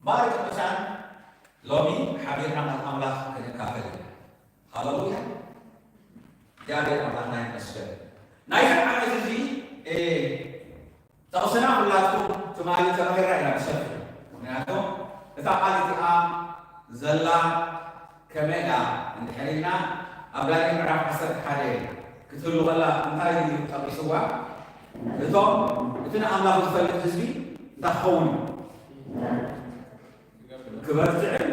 ባሪ ቅዱሳን ሎሚ ሓቢርና ቃል ኣምላኽ ክንካፈል ኢና። ሃለሉያ። እግዚኣብሔር ኣምላኽና ይመስገን። ናይዚ ዓመት እዚ ጥቕስና ኩላትኩም ትማሊ ተማሂርና ኢና ብሰፊሑ። ምክንያቱ እታ ቃል እቲኣ ዘላ ከመይ እያ እንድሕር ኢልና ኣብ ዳንኤል ምዕራፍ ዓሰርተ ሓደ ክትህሉ ከላ እንታይ እዩ ጠቒስዋ? እቶም እቲ ንኣምላኹ ዝፈልጥ ህዝቢ እንታይ ክኸውን እዩ? ክበርትዕን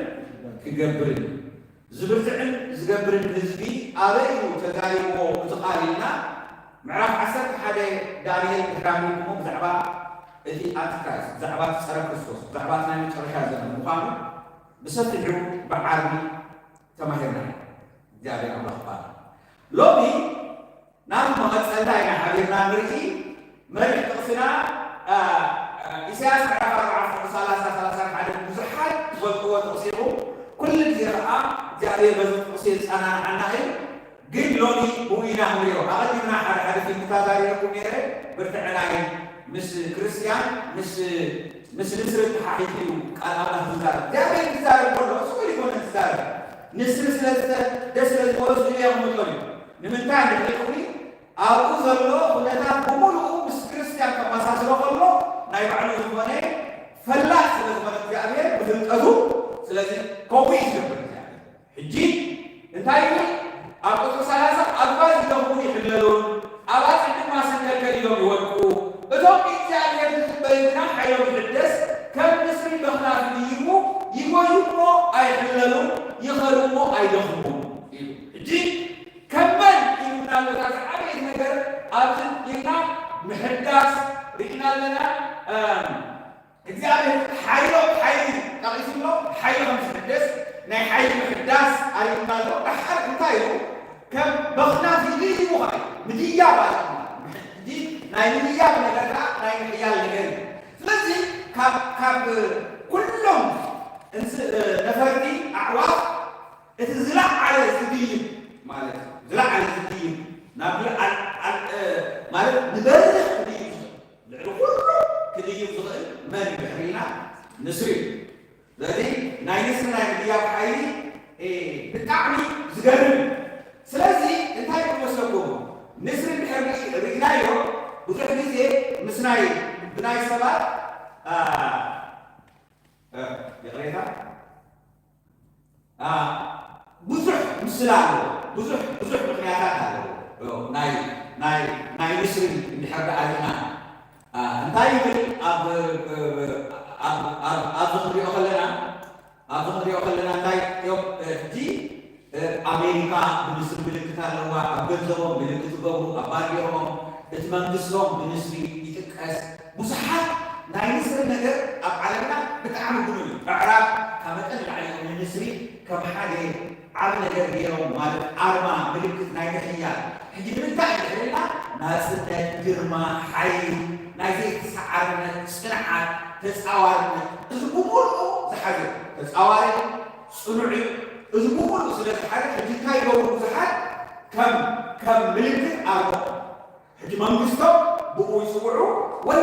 ክገብርን እዩ። ዝብርትዕን ዝገብርን ህዝቢ ኣበይ እዩ ተዛሪብዎ እቲ ቃል ኢልና ምዕራፍ ዓሰርተ ሓደ ዳንኤል ድሕሪ ኣንቢብኩሞ ብዛዕባ እቲ ኣንቲክራይስት፣ ብዛዕባ እቲ ጸረ ክርስቶስ፣ ብዛዕባ እቲ ናይ መጨረሻ ዘመን ምዃኑ ብሰፊሑ ብዓርቢ ተማሂርና ኢና። እግዚኣብሔር ኣምላኽ ይባረክ። ሎሚ ናብ መቐጸልታ ኢና ሓቢርና ንርኢ። መሪሕ ጥቕስና ኢሳያስ ምዕራፍ ኣርባዓ ቁጽሪ ሰላሳ ሰላሳን ሓደን ብዙሓት ትፈልጥዎ ጥቕሲ ኢኹም። ኩሉ ግዜ ከዓ እግዚኣብሔር በዚ ጥቕሲ የጸናንዓና እዩ። ግን ሎሚ ብኡ ኢና ክንሪኦ። ኣቐዲምና ሓደ ሓደ ፊልምታት ኣሪኤኩም ነይረ። ብርትዕናይ ምስ ክርስትያን ምስ ምስ ንስሪ ተሓሒዙ እዩ ቃል ኣምላኽ ዝዛረብ። እግዚኣብሔር ክዛረብ ከሎ እሱ እውን ይኮነ ዝዛረብ። ንስሪ ስለ ዝተ- ደስ ስለ ዝበሎ ዝድልዮ ክምልጦ እዩ። ንምንታይ እንድሕሪ ይኹኒ ኣብኡ ዘሎ ኩነታት ብምሉኡ ምስ ክርስትያን ከመሳስሎ ከሎ ናይ ባዕሉ ዝኾነ ፈላጥ ስለ ዝኾነ እግዚኣብሔር ብፍልጠቱ ስለዚ ከምኡ እዩ ዝገብር እግዚኣብሔር። ሕጂ እንታይ ይብል? ኣብ ቁጽሪ ሰላሳ ኣጉባዝ ይደኽሙን ይሕለሉን፣ ኣባጽሕ ድማ ሰንከልከል ኢሎም ይወድቁ። እቶም ብእግዚኣብሔር ዝጽበዩ ግና ሓይሎም ይሕደስ፣ ከም ንስሪ በኽናፍ ይድይቡ፣ ይጎዩ እሞ ኣይሕለሉን፣ ይኸዱ እሞ ኣይደኽሙን ይብል። ሕጂ ከም መን ኢሉና ኣሎ? እታ ዝዓበየት ነገር ኣብዚ ኢልና ምሕዳስ ርኢና ኣለና። እም፣ እግዚኣብሔር ሓይሎ ሓይሊ ጠቒሱ ኣሎ። ሓይሊ ከም ዝሕደስ ናይ ሓይሊ ምሕዳስ ኣርእዩና ኣሎ። ደሓር እንታይ እዩ? ከም በኽናፍ ይድይቡ ኸዓ ምድያብ ኣርእዩና። ሕጂ ናይ ምድያብ ነገር ከዓ ናይ ምሕያል ነገር እዩ። ስለዚ ካብ ካብ ኩሎም እንስ ነፈርቲ ኣዕዋፍ እቲ ዝለዓለ ዝድይብ ማለት እዩ። ዝለዓለ ዝድይብ ናብ ልዓል- ዓል- ማለት ንበርህ ክድይብ ዝኽእል ልዕሊ ኩሉ ክድይብ ዝኽእል መን እዩ ድሕሪና? ንስሪ እዩ። ስለዚ ናይ ንስሪ ናይ ምድያብ ሓይሊ ብጣዕሚ ዝገርም እዩ። ስለዚ እንታይ ክመስለኩም? ንስሪ እንድሕር ርኢናዮ ብዙሕ ግዜ ምስ ናይ ብናይ ሰባት ይቕሬታ ብዙሕ ምስላ ኣለዎ። ብዙሕ ብዙሕ ምክንያታት ኣለዎ። ናይ ናይ ናይ ንስሪ እንድሕር ደኣ ርኢና እንታይ ይብል? ኣብ ኣብዚ ክንሪኦ ከለና ኣብዚ ክንሪኦ ከለና እንታይ እዮም? ሕጂ ኣሜሪካ ብንስሪ ምልክት ኣለዋ። ኣብ ገንዘቦም ምልክት ይገብሩ፣ ኣብ ባንዲርኦም፣ እቲ መንግስቶም ብንስሪ ይጥቀስ። ብዙሓት ናይ ንስሪ ነገር ኣብ ዓለምና ብጣዕሚ ግኑን እዩ። ኣዕራብ ካብ መጠን ንላዕሊ እዮም ንንስሪ ከም ሓደ ዓቢ ነገር ገይሮም፣ ማለት ኣርማ ምልክት ናይ ምሕያል። ሕጂ ንምንታይ እዩ ኢልና፣ ናጽነት፣ ግርማ፣ ሓይሊ፣ ናይ ዘይተሰዓርነት፣ ጽንዓት፣ ተጻዋርነት፣ እዚ ብምሉኡ ዝሓዘ ተጻዋሪ ጽኑዕ እዩ። እዚ ብምሉኡ ስለ ዝሓዘ ሕጂ እንታይ ይገብሩ ብዙሓት ከም ከም ምልክት ኣርማ ሕጂ መንግስቶም ብኡ ይጽውዑ ወይ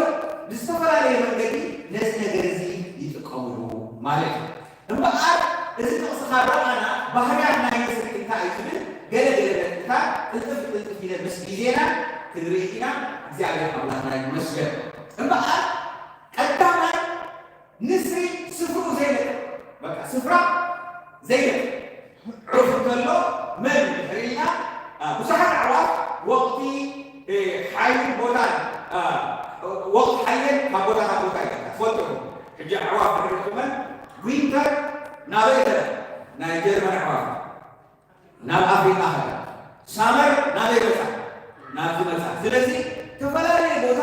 ብዝተፈላለየ መንገዲ ነዚ ነገር እዚ ይጥቀምሉ ማለት እዩ። እምበኣር እዚ ጥቕሲ ካብ ረኣና ባህርያት ናይ ንስሪ እንታይ እዩ ዝብል ገለ ገለ ነጥብታት ቅልጥፍ ቅልጥፍ ኢለ ምስ ግዜና ክንርኢ ኢና። እግዚኣብሔር ኣምላኽና ይመስገን። እምበኣር ቀዳማይ ንስሪ ስፍርኡ ዘይለቅ በቃ ስፍራ ዘይለቅ ዕሩፍ እንከሎ መን ድሕሪ ኢልና ብዙሓት ኣዕዋፍ ወቕቲ ሓይልን ቦታን ወቕቲ ሓየን ካብ ቦታ ናብ ቦታ ይቀዳ ትፈልጡ። ሕጂ ኣዕዋፍ ድሕሪኩመን ዊንተር ናበይ ከደ ናይ ጀርመን ኣዕዋፍ ናብ ኣፍሪቃ ከዳ ሳመር ናበይ መጻ ናብዚ መጻ። ስለዚ ተፈላለየ ቦታ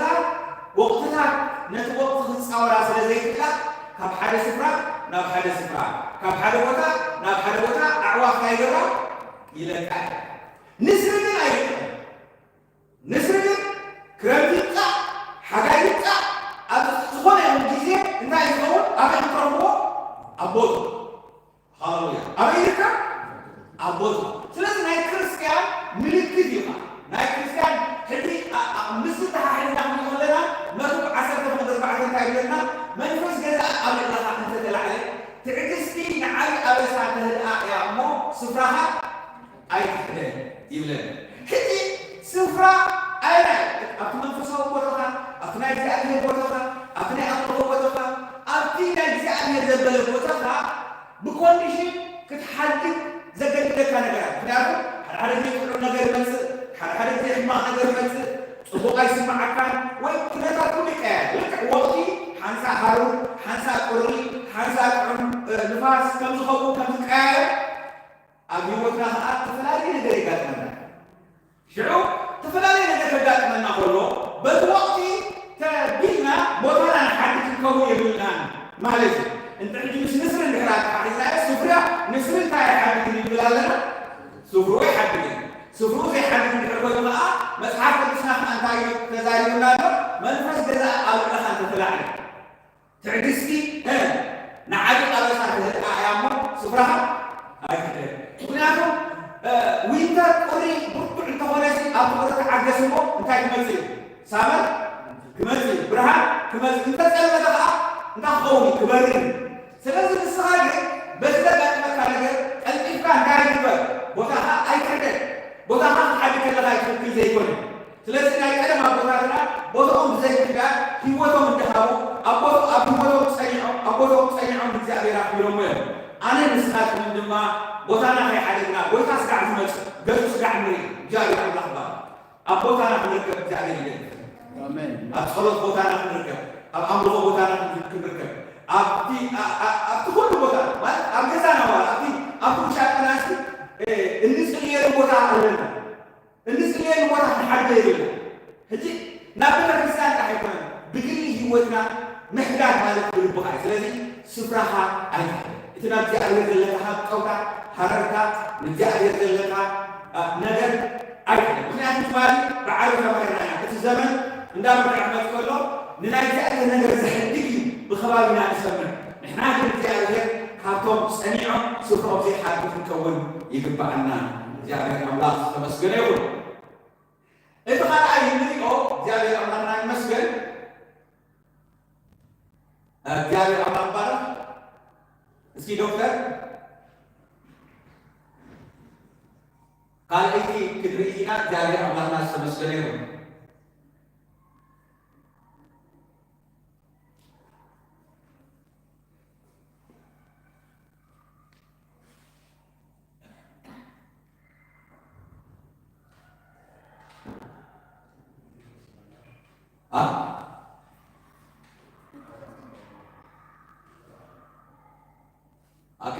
ወቕትታት ነቲ ወቕቲ ክፃወራ ስለ ዘይክእላ ካብ ሓደ ስፍራ ናብ ሓደ ስፍራ ካብ ሓደ ቦታ ናብ ሓደ ቦታ ኣዕዋፍ ካይገራ ይለቃ። ንስሪ ግን ኣይለቅን። ንስሪ ግን ክረምቲ ይምጻእ ሓጋይ ይምጻእ ኣብ ዝኾነ ይኹን ግዜ እንታይ ዝኸውን ኣበይ ክትረኽብዎ ኣብ ቦቱ ሃሌሉያ ኣበይ ይርከብ ኣብ ቦቱ። ስለዚ ናይ ክርስትያን ምልክት እዩ። ናይ ክርስትያን ሕጂ ምስ ዝተሓሕልና ክንሪኦ ከለና መክብብ ዓሰርተ ፍቕዲ ኣርባዕተ እንታይ ይብለና? መንፈስ ገዛ ኣብ ልዕለኻ እንተተላዕለ ስፍራኻ ኣይትሕደግ ይብለና። ሕጂ ስፍራ ኣየናይ? ኣብቲ መንፈሳዊ ቦታኻ፣ ኣብቲ ናይ እግዚኣብሔር ቦታኻ፣ ኣብቲ ናይ ኣምልኾ ቦታኻ፣ ኣብቲ ናይ እግዚኣብሔር ዘበለ ቦታኻ ብኮንዲሽን ክትሓድግ ዘገድደካ ነገራት። ምክንያቱ ሓደ ሓደ ግዜ ጥዑም ነገር ይመጽእ፣ ሓደ ሓደ ግዜ ሕማቕ ነገር ይመጽእ፣ ጽቡቕ ኣይስምዓካን፣ ወይ ኩነታት ኩሉ ይቀያየር። ልክዕ ወቕቲ ሓንሳእ ሃሩር፣ ሓንሳእ ቁሪ፣ ሓንሳእ ጥዑም፣ እ፣ ንፋስ ከም ዝኸውን ከም ዝቀያየር ኣብ ህይወትና ኸዓ ዝተፈላለየ ነገር የጋጥመና። ሽዑ ዝተፈላለየ ነገር ከጋጥመና ከሎ በቲ ወቕቲ ተቢልና ቦታና ንሓድግ ክንከውን የብልናን ማለት እዩ። እንተ ሕጂ ምስ ንስሪ እንድሕር ኣተሓሒዝናዮ ስፍራ ንስሪ እንታይ ኣይሓድግን እዩ ንብል ኣለና? ስፍርኡ ኣይሓድግን። ስፍርኡ ዘይሓድግ እንድሕር ኮይኑ ኸዓ መጽሓፍ ቅዱስና ኸዓ እንታይ እዩ ተዛሪቡና ኣሎ? መንፈስ ገዛ ኣብ ልዕለኻ እንተተላዕለ ትዕግስቲ፣ እ፣ ንዓቢ ኣበሳ ትህድኣ እያ እሞ ስፍራኻ ኣይትሕደግ። ምኽንያቱ፣ እ፣ ዊንተር ቁሪ ብርቱዕ እንተኾነ ሲ ኣብቲ ቁሪ ተዓገስ እሞ እንታይ ክመጽእ እዩ? ሳመር ክመጽእ እዩ፣ ብርሃን ክመጽእ እዩ። እንተጸልመተ ኸዓ እንታይ ክኸውን እዩ? ክበርድ እዩ። ስለዚ ንስኻ ግን በዚ ዘጋጥመካ ነገር ቀልጢፍካ እንታይ ግበር? ቦታኻ ኣይትሕደግ። ቦታኻ ክትሓድግ ከለኻ እዩ ትኽክል ዘይኮነ። ስለዚ ናይ ቀደም ኣቦታትና ቦታኦም ብዘይምሕዳግ ህይወቶም እንዳሃቡ ኣብ ቦት-፣ ኣብ ህይወቶም ጸኒዖም፣ ኣብ ቦታኦም ጸኒዖም ንእግዚኣብሔር ኣኽቢሮሞ እዮም። ኣነ ንስኻትኩምን ድማ ቦታና ከይሓደግና፣ ጎይታ ስጋዕ ዝመጽእ፣ ገጹ ስጋዕ ንርኢ፣ እግዚኣብሔር ኣምላኽ ይባረክ። ኣብ ቦታና ክንርከብ እግዚኣብሔር ይደግፍ። ኣሜን። ኣብ ጸሎት ቦታና ክንርከብ፣ ኣብ ኣምልኾ ቦታና ክንርከብ፣ ኣብቲ፣ ኣ-፣ ኣ-፣ ኣብቲ ኩሉ ቦታ፣ ማለት ኣብ ገዛና ዋላ፣ ኣብቲ፣ ኣብቲ ውሻጠና እስቲ፣ እ፣ እንጽልየሉ ቦታ ኣለና። እንጽልየሉ ቦታ ክንሓድጎ የብልና። ሕጂ ናብ ቤተ ክርስቲያን ጥራሕ ኣይኮነን፣ ብግሊ ህይወትና ምሕዳግ ማለት ብልብኻ እዩ። ስለዚ ስፍራኻ ኣይትሕደግ። እቲ ናብ እግዚኣብሔር ዘለካ ሃቀውታ፣ ሃረርታ፣ ንእግዚኣብሔር ዘለካ፣ አ፣ ነገር ኣይትሕደግ። ምኽንያቱ ትማሊ ብዓቢ ተማሂርና ኢና። እቲ ዘመን እንዳበርትዐ ክመጽእ ከሎ ንናይ እግዚኣብሔር ነገር ዘሕድግ እዩ ብኸባቢና ንሰምዕ። ንሕና ግን እግዚኣብሔር ካብቶም ጸኒዖም ስፍራኦም ዘይሓድጉ ክንከውን ይግብኣና። እግዚኣብሔር ኣምላኽ ዝተመስገነ ይኹን። እቲ ካልኣይ እንሪኦ እግዚኣብሔር ኣምላኽና ይመስገን። እግዚኣብሔር ኣምላኽ ይባረኽ። እስኪ ዶክተር ካልኣይቲ ክንርኢ ኢና። እግዚኣብሔር ኣምላኽና ዝተመስገነ ይኹን። አ? ኦኬ።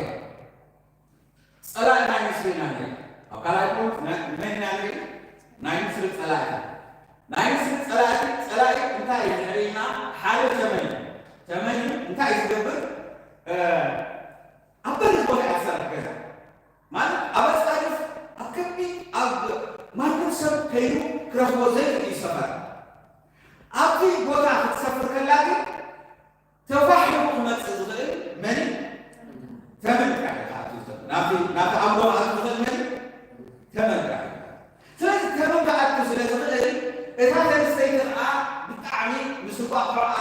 ጸላኢ ናይ ንስሪ ኢና ንርኢ። ኣብ ካልኣይ ቁሩንቶስ ናይ፣ መን ኢና ንርኢ? ናይ ንስሪ ጸላኢ። ናይ ንስሪ ጸላኢ፣ ጸላኢ እንታይ እዩ ንርኢ ኢና? ሓደ ተመን እዩ። ተመን እዩ። እንታይ እዩ ዝገብር? እ፣ ኣብ በሪኽ ቦታ እያ ትሰርሕ ገዛ። ማለት ኣብ ኣጻድፍ፣ ኣብ ከቢድ፣ ኣብ ማንም ሰብ ከይዱ ክረኽቦ ዘይክእል እዩ ሰፈራ። ኣብቲ ቦታ ክትሰፍር ከላ ግን ተፋሒሩ ክመጽእ ዝኽእል መን እዩ? ተመን ጥራሕ እዩ። ካብቲ፣ ናብቲ፣ ናብቲ ኣምሮ ክኣቱ ዝኽእል መን እዩ? ተመን ጥራሕ እዩ። ስለዚ ተመን ክኣቱ ስለ ዝኽእል፣ እታ ተንስተይቲ ኸኣ ብጣዕሚ ምስ እንቋቑሖኣ፣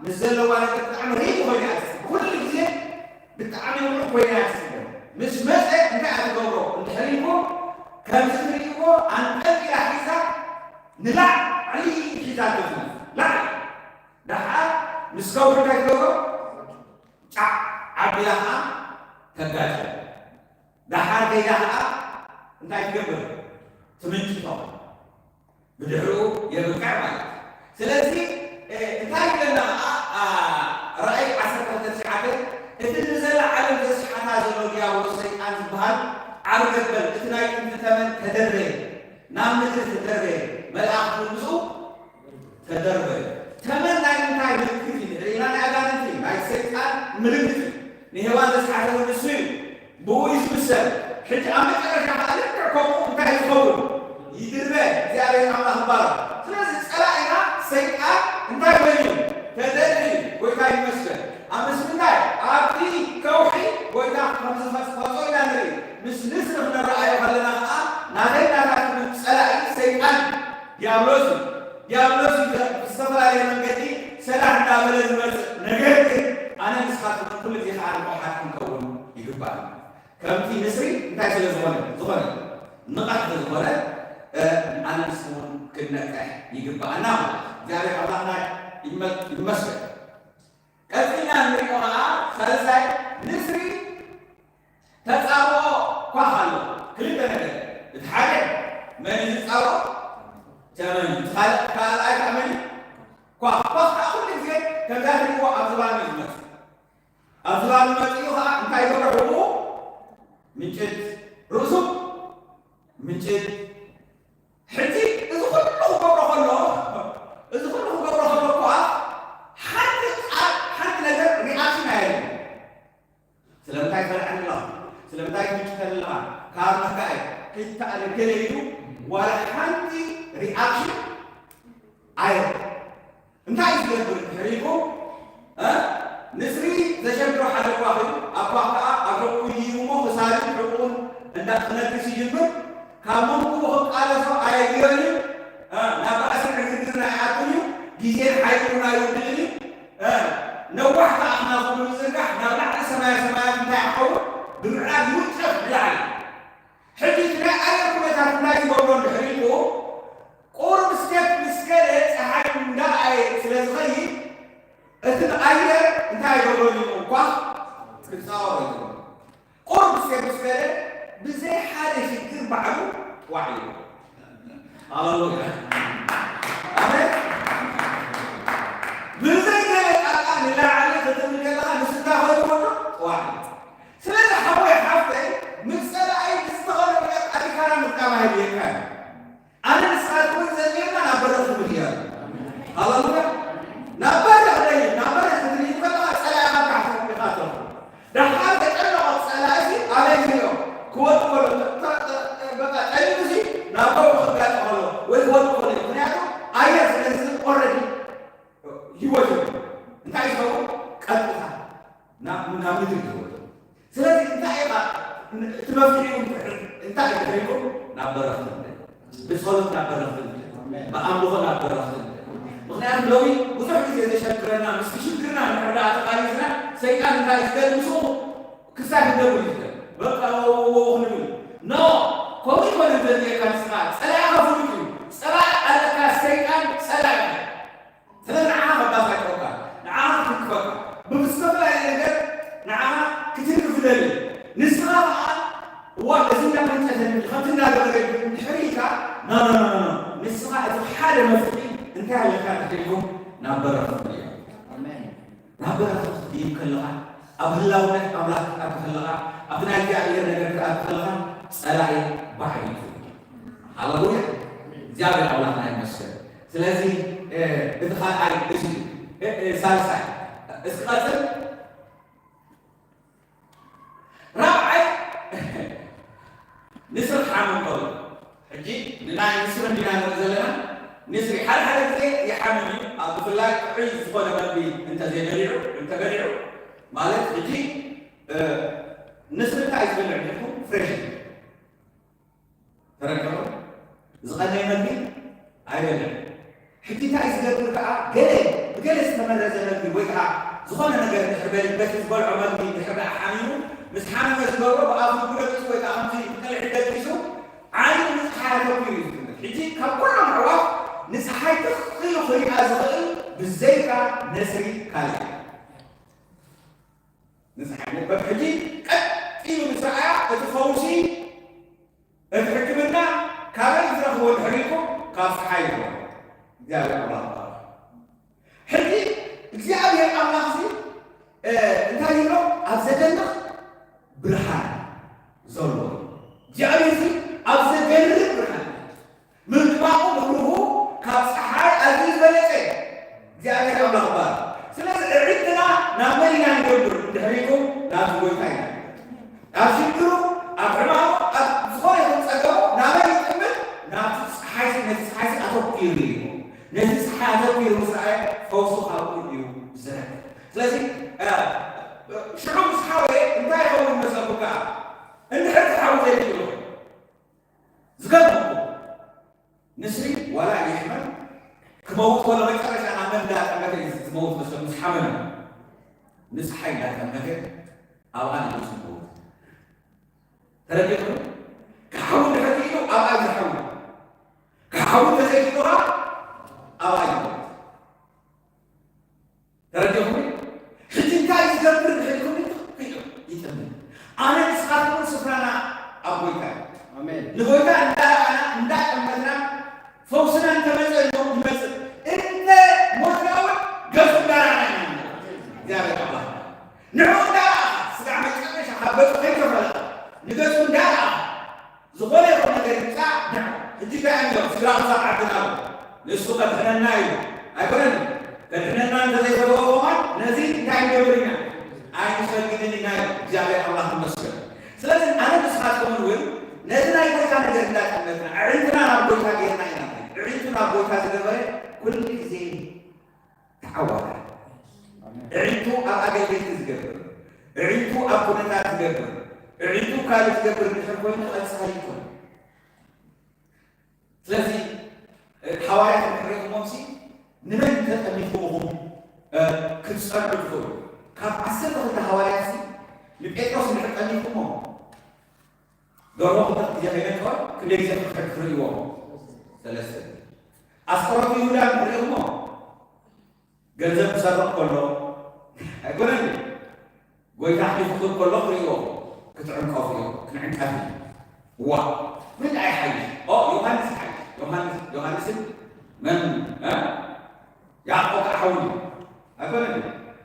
ምስ ዘለዋ ነገር ብጣዕሚ ሪሊ ኮይና እያ ትስተ። ኩሉ ግዜ ብጣዕሚ ንቑሕ ኮይና እያ ትስተ። ምስ መጸ እንታይ እያ ትገብሮ? እንድሕር ኢልኩም፣ ከምዚ ትርእይዎ ኣንጠልጢላ ሒዛ ንላዕሊ ሒዛቶ ትነፍር። ላዕሊ። ደሓር ምስ ከውሒ እንታይ ትገብሮ? ጫዕ ኣቢላ ኸዓ ተጋጭ። ደሓር ከይዳ ኸዓ እንታይ ትገብር? ትምንጭቶ። ብድሕሪኡ የብቅዕ ማለት እዩ። ስለዚ፣ እ፣ እንታይ ይብለና ኸዓ፣ ኣ፣ ራእይ ዓሰርተ ክልተ ትሽዓተ፣ እቲ ንዘለዓለም ዘስሓታ ዘሎ ዲያብሎስ ሰይጣን ዝበሃል ዓቢ ገበል፣ እቲ ናይ ጥንቲ ተመን ተደርበየ፣ ናብ ምድሪ ተደርበየ፣ መልኣኽቲ ምስኡ ተደርበዩ። ተመን ናይ ምንታይ ምልክት እዩ? ንሕና ናይ ኣጋንንቲ፣ ናይ ሰይጣን ምልክት እዩ። ንሄዋን ዘስሓተሉ ንሱ እዩ። ብኡ እዩ ዝምሰል። ሕጂ ኣብ መጨረሻ ኸዓ ልክዕ ከምኡ እንታይ ዝኸውን? ይድርበ። እግዚኣብሔር ኣምላኽ ይባረኽ። ስለዚ ጸላኢና ሰይጣን እንታይ ኮይኑ? ተደርብዩ። ጎይታ ይመስገን። ኣብ ምስ ምንታይ? ኣብቲ ከውሒ ጎይታ ከም ዝፈጽ-፣ ፈጾ ኢና ንርኢ። ምስ ንስሪ ክንረኣዮ ከለና ኸዓ ናተይ ናታትኩም ጸላኢ ሰይጣን እዩ። ዲያብሎስ እዩ። ዲያብሎስ እዩ ብዝተፈላለየ መንገዲ ሰላም እንዳበለ ዝመጽእ። ነገር ግን ኣነ ንስኻትኩም ኩሉ ግዜ ከዓ ንቑሓት ክንከውን ይግባእ። ከምቲ ንስሪ እንታይ ስለ ዝኾነ፣ ዝኾነ ንቕሕቲ ዝኾነ፣ እ፣ ኣነ ንስኹም እውን ክንነቅሕ ይግብኣና ማለት እዩ። እግዚኣብሔር ኣምላኽና ይመ-፣ ይመስገን። ቀጺልና ንሪኦ ኸዓ፣ ሳልሳይ፣ ንስሪ ተጻብኦ ኳኽ ኣሎ። ክልተ ነገር። እቲ ሓደ፣ መን እዩ ዝጻብኦ? ተመን እዩ። እቲ ካልእ፣ ካልኣይ ከዓ መን እዩ? ኳኽ። ኳኽ ከዓ ኩሉ ግዜ ከምዛ ትሪእዎ ኣብ ዝባን እዩ ዝመጽእ። ኣብ ዝባን መጺኡ ኸዓ እንታይ ይገብሮ? ሕቖኡ ምንጭት፣ ርእሱ ምንጭት። ሕጂ እዚ ኩሉ ክገብሮ ከሎ፣ እዚ ኩሉ ክገብሮ ከሎ እኳ ሓንቲ ቃል፣ ሓንቲ ነገር ሪኣክሽን ኣየለን። ስለምንታይ ትፈልዐኒ ኣለኻ? ስለምንታይ ትምጭተኒ ኣለኻ? ካብ መካይ ከይተኣለ ገለ ኢሉ ዋላ ሓንቲ ሪኣክሽን ኣየለን። እንታይ እዩ ዝገብር እንድሕር ኢልኩም፣ እ? ንስሪ ዘሸግሮ ሓደ ኳኽ እዩ። ኣብ ኳኽ ከኣ ኣብ ሕቖኡ ይህቡ እሞ ክሳዱን ሕቖኡን እንዳ ክነክስ ይጅምር። ካብ መንኩቡ ክቃለሶ ኣየድልዮን እዩ። እ? ናብ ባእስን ዕግርግርን ኣይኣቱን እዩ። ግዜን ሓይልን እውን ኣይውድእን እዩ። እ? ነዋሕቲ ኣኽናፉ ብምዝርጋሕ ናብ ላዕሊ ሰማየ ሰማያት እንታይ ይኸውን? ብምዕራግ ይውንጨፍ ንላዕሊ። ሕጂ እቲ ናይ ኣየር ኩነታት እንታይ ዝገብሮ እንድሕር ኢልኩም፣ ቁሩብ ስቴፕ ምስ ከደ ጸሓይ እንዳኣየ ስለ ዝኸይድ፣ እቲ ኣየር እንታይ ይገብሮ እዩ? ኳኽ ክጻወሮ ይገብሮ። ቁሩብ ስቴፕ ምስ ከደ ብዘይ ሓደ ሽግር ባዕሉ ዋዕ ይብሎ። ሃሌሉያ። ኣሜን። ብዘይ ገለ ጣጣ ንላዕሊ ክትብል ከለኻ ንሱ እንታይ ኮይኑ ይብሎ? ዋዕ ይብሎ። ስለዚ ሓወይ ሓፍተይ፣ ምስ ጸላኢ ብዝተኸለ መጠን ኣቲካና ምጥቃም ኣየድልየካን እዩ። ኣነ ንስኻትኩም እውን ዘድልየና ናብ በረኽ ክንድይብ። ሃሌሉያ። ናብ በረኽ ደይብ፣ ናብ በረኽ ክትድይብ ከለኻ ጸላኢኻ ኣብ ታሕቲ ኢኻ ትረኽቦ። ደሓር ተጨነቐ ጸላኢ እዚ ኣበይ ዝሪኦ? ክወድቕ ከሎ፣ ተ-፣ ተ-፣ ተ-፣ በቃ ጠሊሙ እዚ ናብ ከውሒ ክጋጭ ከሎ ወይ ክወድቕ ከሎ እዩ። ምኽንያቱ ኣየር ስለ ዝህብ ኦልሬዲ ህይወት እዩ። እንታይ ዝኸውን? ቀጥታ ናብ፣ ናብ ምድሪ ይወርድ። ስለዚ እንታይ ኢኻ፣ እቲ መፍትሒኡ እንታይ እዩ ተሪፉ? ናብ በረኽቲ ንደይ። ብጸሎት ናብ በረኽቲ ንደይ። ብኣምልኾ ናብ በረኽቲ ንደይ። ምኽንያቱ ሎሚ ብዙሕ ግዜ ዘሸግረና፣ ምስቲ ሽግርና እንድሕር ደኣ ተቓሊስና፣ ሰይጣን እንታይ እዩ ዝደሊ? ምስኡ ክሳይ ክንገብር እዩ ዝደሊ። በቃ ወ-፣ ወ-፣ ወ-፣ ክንብል። ኖ፣ ከምኡ ይኮነ ዘድልየካ ንስኻ። ጸላኢኻ ፍሉጥ እዩ። ጸላኢ ኣለካ፣ ሰይጣን ጸላኢ እዩ። ስለዚ ንዓኻ ከባሳጭወካ፣ ንዓኻ ክትንክፈካ፣ ብዝተፈላለየ ነገር ንዓኻ ክትንክፍ ይደሊ። ንስኻ ኸዓ፣ እዋ፣ እዚ እንዳመንጨተኒ፣ ከምቲ እንዳገበረ እንድሕር ኢልካ፣ ኖ፣ ኖ፣ ኖ፣ ኖ፣ ኖ። ንስኻ እቲ ሓደ መፍትሒ እንታይ ኣለካ እንድሕር ኢልኩም፣ ናብ በረኽቲ እዩ። ኣሜን። ናብ በረኽቲ ክትድይብ ከለኻ፣ ኣብ ህላውነት ኣምላኽ ክትኣቱ ከለኻ፣ ኣብቲ ናይ እግዚኣብሔር ነገር ክትኣቱ ከለኻ፣ ጸላኢ ባዕሉ እዩ። ሃሌሉያ። እግዚኣብሔር ኣምላኽና ይመስገን። ስለዚ፣ እ፣ እቲ ካልኣይ እዚ እዩ። እ፣ እ፣ ሳልሳይ። እስኪ ቀጽል። ራብዓይ፣ ንስሪ ክሓምም ከሎ። ሕጂ ንናይ ንስሪ እንዲና ንርኢ ዘለና። ንስሪ ሓደ ሓደ ግዜ ይሓምም እዩ። ኣብ ብፍላይ ጥዑይ ዝኾነ መግቢ እንተዘይበሊዑ፣ እንተበሊዑ፣ ማለት ሕጂ፣ እ፣ ንስሪ እንታይ እዩ ዝበልዕ ኢልኩም? ፍሬሽ እዩ። ተረድኦ? ዝቐነየ መግቢ ኣይበልዕን። ሕጂ እንታይ ዝገብር ከኣ፣ ገለ፣ ብገለ ዝተመረዘ መግቢ ወይ ከኣ ዝኾነ ነገር እንድሕር በሊ-፣ በቲ ዝበልዖ መግቢ እንድሕር ደኣ ሓሚሙ፣ ምስ ሓመመ ዝገብሮ ብኣፉ ደቂሱ ወይ ከኣ ከምዚ ብቅልዒ ደቂሱ ዓይኑ ንጽሓይ ኣተኲሩ እዩ ዝጥምት። ሕጂ ካብ ኩሎም ኣዕዋፍ ንጸሓይ ትኽ ኢሉ ክሪኣ ዝኽእል ብዘይካ ነስሪ ካልእ የለን። ንጸሓይ በብ ሕጂ ቀጥ ኢሉ ምስ ረኣያ እቲ ፈውሲ እቲ ሕክምና ካበይ ዝረኽቦ እንድሕር ኢልኩም፣ ካብ ጸሓይ ይረኽቦ። እግዚኣብሔር ኣምላኽ ይባረኽ። ሕጂ እግዚኣብሔር ኣምላኽ እዚ፣ እ፣ እንታይ ይብሎ? ኣብ ዘደንቕ ብርሃን ዘሎ እዩ። እግዚኣብሔር እዚ ኣብ ዘገርም ብርሃን እዩ። ምንባቑ ምብርሁ ካብ ጸሓይ ኣዝዩ ዝበለጸ እዩ። እግዚኣብሔር ኣምላኽ ይባረኽ። ስለዚ ኣዒንትና ናብ መን ኢና ንገብር እንድሕር ኢልኩም፣ ናብዚ ጎይታ ኢና። ኣብ ሽግሩ፣ ኣብ ሕማሙ፣ ኣብ ዝኾነ ይኹን ጸገሙ ናበይ ይጥምት? ናብቲ ጸሓይሲ፣ ነቲ ጸሓይሲ ኣተኲሩ እዩ። ነቲ ጸሓይ ኣተኲሩ ምስ ረኣየ ፈውሱ ካብኡ እዩ ዝረክብ። ስለዚ፣ እ፣ ሽዑ ምስ ሓወየ እንታይ ይኸውን መሰልኩም ከኣ? እንድሕር እቲ ሓዊ ዘይክእል ኮይኑ ዝገርም እኮ። ንስሪ ዋላ ይሕመም ክመውት ከሎ መጨረሻ ናብ መን እንዳጠመተ እዩ ዝመውት መስሎ ምስ ሓመመ። ንጸሓይ እንዳጠመተ ኣብኣ ንርእሱ ይመውት። ተረዲኹም? ካብ ሓዊ እንድሕር ክኢሉ ኣብኣ እዩ ዝሓዊ። ካብ ሓዊ እንተዘይክኢሉ ኸዓ ኣብኣ እዩ ዝሞት። ተረዲኹም? ሕጂ እንታይ ዝገብር ድሕሪኩም ይጠምን። ኣነ ንስኻትኩም ስፍራና ኣብ ጎይታ እዩ። ኣሜን። ንጎይታ እንዳረኣና እንዳጠመትና ፈውስና እንተመፀ እሞ ይመፅእ። እንተ ሞትና እውን ገፁ እንዳረኣና ኢና ንሞት። እግዚኣብሔር ኣምላኽ ንዕኡ እንዳረኣኻ ስጋዕ መጨረሻ ካብ ገፁ ከይተፈለጠ ንገፁ እንዳረኣኻ ዝኾነ ይኹን ነገር ይምጻእ ንዕ ሕጂ እንታይ እዮም ስድራ ክሳብ ዓድና ኣሎ። ንሱ ከድሕነና እዩ ኣይኮነን። ከድሕነና እንተዘይፈተወ ከማን ነዚ እንታይ ንገብር ኢና? ኣይንሰግድን ኢና እዩ። እግዚኣብሔር ኣምላኽ ይመስገን። ስለዚ ኣነ ንስኻትኩምን እውን ነዚ ናይ ጎይታ ነገር እንዳጠመትና ኣዒንትና ናብ ጎይታ ጌርና ኢና። ኣዒንቱ ናብ ጎይታ ዝገበረ ኩሉ ግዜ ተዓዋታይ። ኣዒንቱ ኣብ ኣገልገልቲ ዝገብር፣ ኣዒንቱ ኣብ ኩነታት ዝገብር፣ ኣዒንቱ ካልእ ዝገብር እንድሕር ኮይኑ ቀጻሊ ይኮን። ስለዚ እ፣ ሓዋርያት እንድሕር ርኢኹሞምሲ ንመን ተጠሚትኩም ኢኹም እ፣ ክትጸንዑ ትኽእሉ? ካብ ዓሰርተ ክልተ ሓዋርያትሲ ንጴጥሮስ እንድሕር ጠሚትኩሞ ደርሆ ክልተ ግዜ ከይነቀወ ክንደይ ግዜ ክሕድ ትርእይዎ? ሰለስተ። ኣስቆሮቱ ይሁዳ እንድሕር ርኢኹሞ ገንዘብ ክሰርቕ ከሎ ኣይኮነን። ጎይታ ኣሕሊፉ ክህብ ከሎ ክርእይዎ ክትዕንቀፉ እዮም። ክንዕንቀፍ እዩ። ዋ ምን ኣይሓይሽ? ኦ ዮሃንስ ይሓይሽ። ዮሃንስ ዮሃንስን መን እ? ያዕቆብ ክዓ ሓውኒ ኣይኮነን።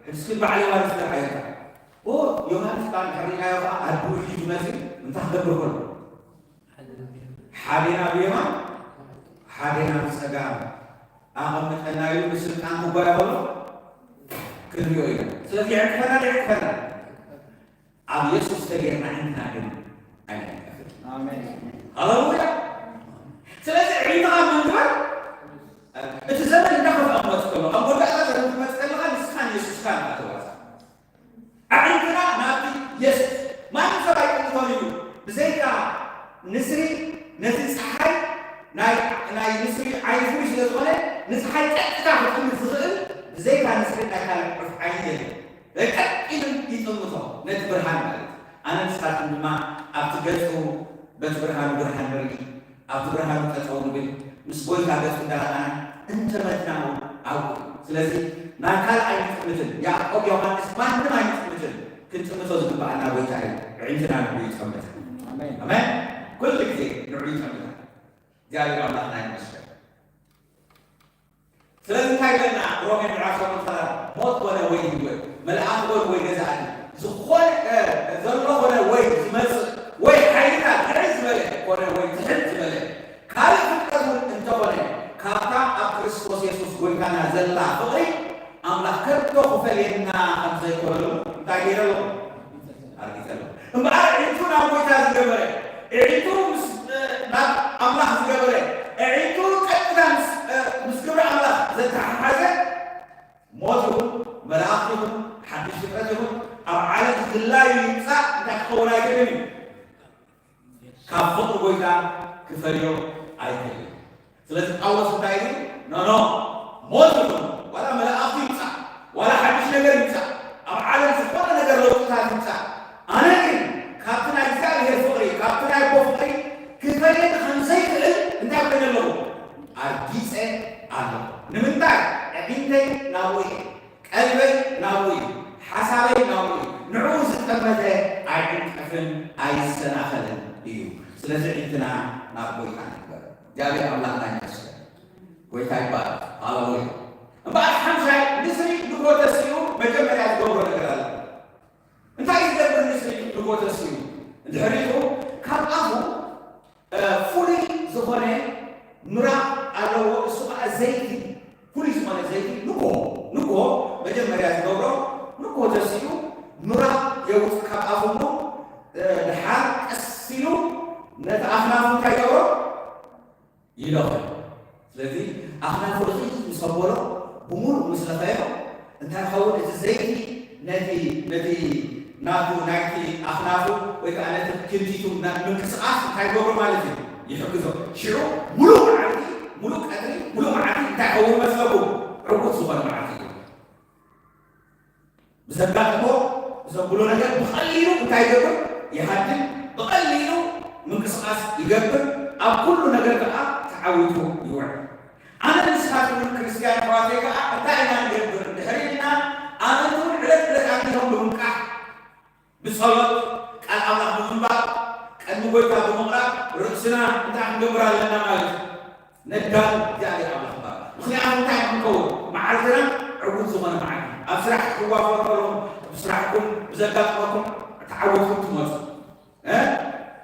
ሕጂ እስኪ በዓል ዮሃንስ ተረኣየካ። ኦ ዮሃንስ ከኣ እንድሕር ርኢናዮ ከኣ ኣድኡ ሒዙ መጺኡ እንታይ ክገብር ከሎ ሓዴና ብየማን ሓዴና ብጸጋም ኣቐምጠና ኢሉ ብስልጣን ክጓየ ከሎ ክንሪኦ ኢና። ስለዚ የዕግፈና ዶ የዕግፈና? ኣብ የሱስ ተጌርና ኣዒንትና ግን ኣይንዕንቀፍን። ኣሜን። ሃሌሉያ። ስለዚ ኣዒንትኻ ምንጋር እቲ ዘመን እንዳኸፍኣ ክመጽእ ከሎ ኣብ መወዳእታ ዘመን ክመጽእ ከለኻ ንስኻን የሱስካን ኢኻ ትዋሳእ። ኣዒንትና ናብቲ የሱስ ማንም ሰብ ኣይጥምቶን እዩ። ብዘይካ ንስሪ ነቲ ጸሓይ ናይ ናይ ንስሪ ዓይኒ ፍሉይ ስለ ዝኾነ ንጸሓይ ቀጥታ ክጥምት ዝኽእል ብዘይካ ንስሪ ናይ ካልእ ዕፍ ዓይኒ የለን። ቀጥ ኢሉ ይጥምቶ ነቲ ብርሃን ማለት እዩ። ኣነ ንስኻትኩም ድማ ኣብቲ ገጹ በቲ ብርሃኑ ብርሃን ንርኢ። ኣብቲ ብርሃኑ ጠጠው ንብል፣ ምስ ጎይታ ገጹ እንዳረኣና እንተመትና እውን ኣብኡ። ስለዚ ናብ ካልእ ኣይንጥምትን። ያዕቆብ፣ ዮሃንስ፣ ማንም ኣይንጥምትን። ክንጥምቶ ዝግብኣና ጎይታ እዩ። ኣዒንትና ንዕኡ ይጠምታ። ኣሜን። ኣሜን። ኩሉ ግዜ ንዕኡ ይጠምታ። እግዚኣብሔር ኣምላኽና ይመስገን። ስለዚ እንታይ ይብለና ሮሜ ምዕራፍ ሸሞንተ ሞት ኮነ ወይ ህይወት መልኣኽ ኮነ ወይ ገዛእቲ ዝኾነ እ፣ ዘሎ ኮነ ወይ ዝመጽእ ወይ ሓይልታት ልዕል ዝበለ ኮነ ወይ ትሕት ዝበለ ካልእ ፍጥረት እውን እንተኾነ ካብታ ኣብ ክርስቶስ የሱስ ጎይታና ዘላ ፍቕሪ ኣምላኽ ከቶ ክፈልየና ከም ዘይኮነሉ እንታይ ገይረ ኣለኹ? ኣርጊጸ ኣለኹ። እምበኣር ኣዒንቱ ናብ ጎይታ ዝገበረ፣ ኣዒንቱ ምስ ናብ ኣምላኽ ዝገበረ፣ ኣዒንቱ ቀጥታ ምስ ምስ ግብሪ ኣምላኽ ዘተሓሓዘ ሞት ይኹን መላእኽቲ ይኹን ሓድሽ ፍጥረት ይኹን ኣብ ዓለም ዝድላዩ ይምጻእ እንታይ ክኸውን ኣይክእልን እዩ። ካብ ፍቕሪ ጎይታ ክፈልዮ ኣይክእልን። ስለዚ ጳውሎስ እንታይ ኢሉ? ኖ ኖ ሞት ይኹን ዋላ መላእኽቲ ይምጻእ ዋላ ሓድሽ ነገር ይምጻእ ኣብ ዓለም ዝኾነ ነገር ለውጥታት ይምጻእ ኣነ ግን ካብቲ ናይ እግዚኣብሔር ፍቕሪ ካብቲ ናይ ኣቦ ፍቕሪ ክፈልየኒ ከም ዘይክእል እንታይ ኮይነ ኣለኹ? ኣርጊጸ ኣለኹ። ንምንታይ? ኣዒንተይ ናብኡ እየ። ቀልበይ ናብኡ እዩ፣ ሓሳበይ ናብኡ እዩ። ንዕኡ ዝጠመተ ኣይዕንቀፍን ኣይሰናኸልን እዩ። ስለዚ ኣዒንትና ናብ ጎይታ ንግበር። እግዚኣብሔር ኣምላኽና ይመስገን። ጎይታ ይባረክ። ሃሌሉያ። እምበኣር ሓምሻይ ንስሪ ንግሆ ተሲኡ መጀመርያ ዝገብሮ ነገር ኣሎ። እንታይ ዝገብር ንስሪ ንግሆ ተሲኡ? እንድሕር ሪኢኹም ካብ ኣፉ እ፣ ፍሉይ ዝኾነ ምራቕ ኣለዎ። እሱ ከዓ ዘይቲ፣ ፍሉይ ዝኾነ ዘይቲ ንግሆ ንግሆ መጀመርያ ዝገብሮ ንግሆ ተሲኡ ምራቕ የውፅእ ካብ ኣፉ እሞ እ፣ ድሓር ቀስ ኢሉ ነቲ ኣኽናፉ እንታይ ይገብሮ? ይለኽዮ። ስለዚ ኣኽናፉ ርኽይ ምስ ኣበሎ ብምሉእ ምስ ለኸዮ እንታይ ይኸውን? እቲ ዘይቲ ነቲ ነቲ ናቱ ናይቲ ኣኽናፉ ወይ ከዓ ነቲ ክንቲቱ ና- ምንቅስቓስ እንታይ ይገብሮ ማለት እዩ? ይሕግዞ። ሽዑ ሙሉእ መዓልቲ፣ ሙሉእ ቀትሪ፣ ሙሉእ መዓልቲ እንታይ ይኸውን መስለኩም? ዕዉት ዝኾነ መዓልቲ እዩ። ብዘጋጥሞ ብዘብሎ ነገር ብቐሊሉ እንታይ ይገብር? ይሃድም። ብቐሊሉ ይገብር፣ ኣብ ኩሉ ነገር ከዓ ተዓዊቱ ይውዕል። ኣነ ንስኻትኩም እውን ክርስትያን ኣሕዋተይ ከዓ እንታይ ኢና ንገብር እንድሕር ኢልና፣ ኣመንቲ እውን ዕለት ዕለት ኣንጊሆም ብምንቃሕ፣ ብጸሎት፣ ቃል ኣምላኽ ብምንባብ፣ ቅድሚ ጎይታ ብምቕራብ ርእስና እንታይ ክንገብር ኣለና ማለት እዩ? ነዳሉ እግዚኣብሔር ኣምላኽ ባርኽ። ምኽንያቱ እንታይ ክንከውን? መዓልትና ዕዉት ዝኾነ መዓልቲ። ኣብ ስራሕ ክትዋፈሩ ከለኹም፣ ብስራሕኩም ብዘጋጥመኩም ተዓዊትኩም ትመጹ። እ?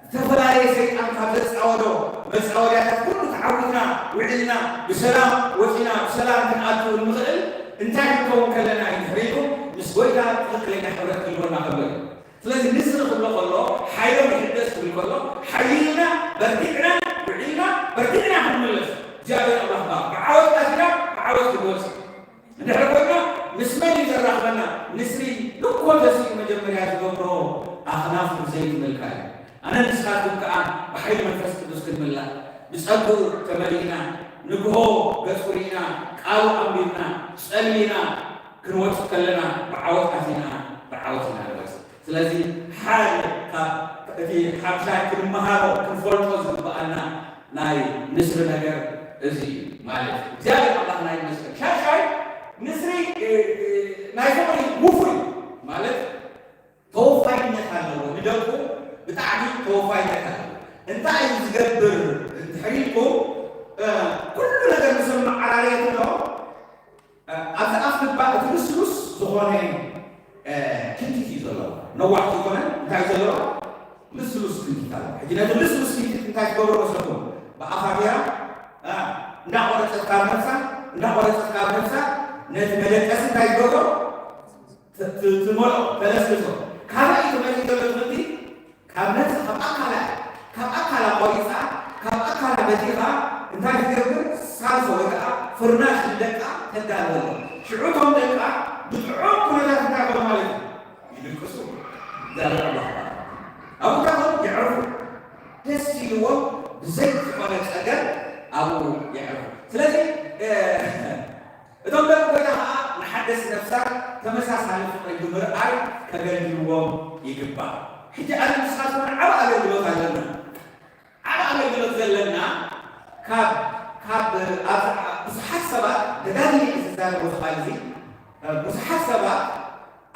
ዝተፈላለየ ሰይጣን ካብ ዘጻወዶ መጻወድያታት ኩሉ ተዓዊትና ውዒልና ብሰላም ወጺና ብሰላም ክንኣቱ እንኽእል እንታይ ክንከውን ከለና እዩ ድሕሪቱ ምስ ጎይታ ትኽክለኛ ሕብረት ክህልወና ከሎ እዩ። ስለዚ ንስሪ ክብሎ ከሎ ሓይሎም ይሕደስ ክብል ከሎ ሓይልና በርቲዕና ውዒልና በርቲዕና ክንምለስ እግዚኣብሔር ኣምላኽ ብዓወት ኣቲና ብዓወት ክንወጽእ እንድሕር ኮይና ምስ መን እዩ ዘራኽበና? ንስሪ እኮ ተስኡ መጀመርያ ዝገብሮ ኣኽናፉ ብዘይቲ ምልካይ እዩ። ኣነ ንስኻትኩም ከኣ ብሓይሊ መንፈስ ቅዱስ ክንምላእ ብጸግኡ ተመሊእና ንግሆ ገጹ ርኢና ቃሉ ኣንቢብና ጸሊና ክንወጽእ ከለና ብዓወት ኣቲና ብዓወት ኢና ንወጽእ። ስለዚ ሓደ ካብ እቲ ሓምሻይ ክንመሃሮ ክንፈልጦ ዝግብኣና ናይ ንስሪ ነገር እዚ እዩ ማለት እዩ። እግዚኣብሔር ኣምላኽና ይመስገን። ሻሻይ ንስሪ ናይ ፍቕሪ ውፉይ ማለት ተወፋይነት ኣለዎ። ንደቁ ብጣዕሚ ተወፋይነት ኣለዎ። እንታይ እዩ ዝገብር እንድሕር ኢልኩም ኩሉ ነገር ምስ ኣመዓራረየ ከሎ ኣብዚ ኣፍ ልባ እቲ ልስሉስ ዝኾነ ክንቲት እዩ ዘለዎ። ነዋሕቲ ዝኾነ እንታይ እዩ ዘለዎ? ልስሉስ ክንቲት ኣለዎ። ሕጂ ነቲ ልስሉስ ክንቲት እንታይ ትገብሮ መስለኩም? ብኣኻ ጌራ እንዳቆረፀት ካብ ነብሳ እንዳቆረፀት ካብ ነብሳ ነቲ መደቀሲ እንታይ ትገብሮ? ትመልኦ ተለስልሶ። ካበይ እዩ መፂኡ ዘሎ ትምህርቲ? ካብ ነብሳ ካብ ኣካላ ካብ ኣካላ ቆሪፃ ካብ ኣካላ በቲኻ እንታይ ትገብር? ሳልሶ ወይ ከዓ ፍርናሽ ንደቃ ተዳልወሎም። ሽዑ እቶም ደቃ ብጥዑም ኩነታት እንታይ ኮኑ ማለት እዩ? ይድቅሱ። እግዚኣብሔር ኣምላኽ ይባርክ። ኣብኡ እንታይ ኮኑ? የዕርፉ። ደስ ኢልዎም ብዘይ ዝኾነ ፀገም ኣብኡ የዕርፉ። ስለዚ እቶም ደቂ ጎይታ ኸዓ ንሓደስቲ ነፍሳት ተመሳሳሊ ፍቕሪ ብምርኣይ ከገልግልዎም ይግባእ። ሕጂ ኣነ ንስኻትኩም ዓቢ ኣገልግሎት ኣለና። ዓቢ ኣገልግሎት ዘለና ካብ ካብ ኣብ ብዙሓት ሰባት ደጋጊመ እየ ዝዛረቦ እዚ ቃል እዚ ብዙሓት ሰባት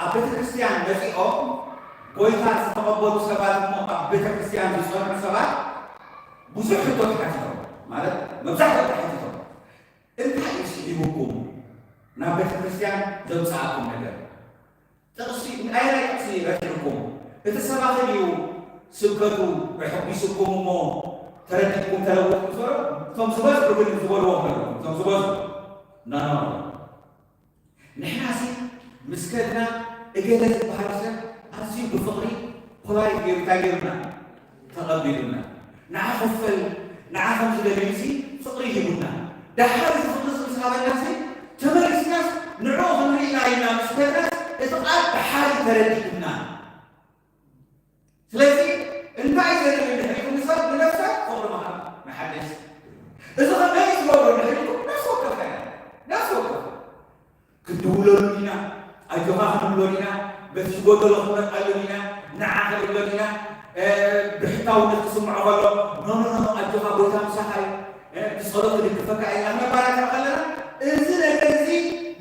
ኣብ ቤተ ክርስቲያን መጺኦም ጎይታ ዝተቐበሉ ሰባት እሞ ኣብ ቤተ ክርስቲያን ዝጸንሑ ሰባት ብዙሕ ሕቶ ተሓቲቶም ማለት መብዛሕትኦም ተሓቲቶም እንታይ እዩ ስሒቡኩም ናብ ቤተ ክርስቲያን ዘምጽኣኩም ነገር? ጥቕሲ ኣየናይ ጥቕሲ ረቲዕኩም? እቲ ሰባኺ ድዩ ስብከቱ ኣሐጒስኩም እሞ ተረዲእኩም ተለወጥኩም ዝበሎ? እቶም ዝበዝሑ ግን ዝበልዎ ከለዉ እቶም ዝበዝሑ ኖ ኖ ኖ ንሕናሲ ምስ ከድና እገለ ዝበሃል ሰብ ኣዝዩ ብፍቕሪ ፖላይት ገይሩ እንታይ ገይሩና? ተቐቢሉና። ንዓ ክፈል፣ ንዓ ከም ዝደልዩሲ ፍቕሪ ሂቡና። ደሓር እዚ ፍቕሪ እዚ ምስ ሃበናሲ ተመሊስናስ ንዕኡ ክንርኢ ኢና ኢልና ምስ ከድናስ እቲ ቃል ደሓር እዩ ተረዲኡና። ስለዚ እንታይ ዘርኢ ድሕሪቱ ንሰብ ንነብሰ ፍቕሪ ምሃብ መሓደስ እዚ ከመይ ዝገብሮ ድሕሪቱ ነፍሲ ወከፍ ነፍሲ ወከፍ ክትድውለሉ ኢና ኣጆኻ ክንብሎ ኢና በቲ ዝጎደሎ ክንመጣሉ ኢና ንዓ ክንብሎ ኢና ብሕታውነት ክስምዖ ከሎ ኖኖኖ ኣጆኻ ጎይታ ምሳኻ እዩ ብጸሎት ክድግፈካ ኢና መባራታ ከለና እዚ ነገር እዚ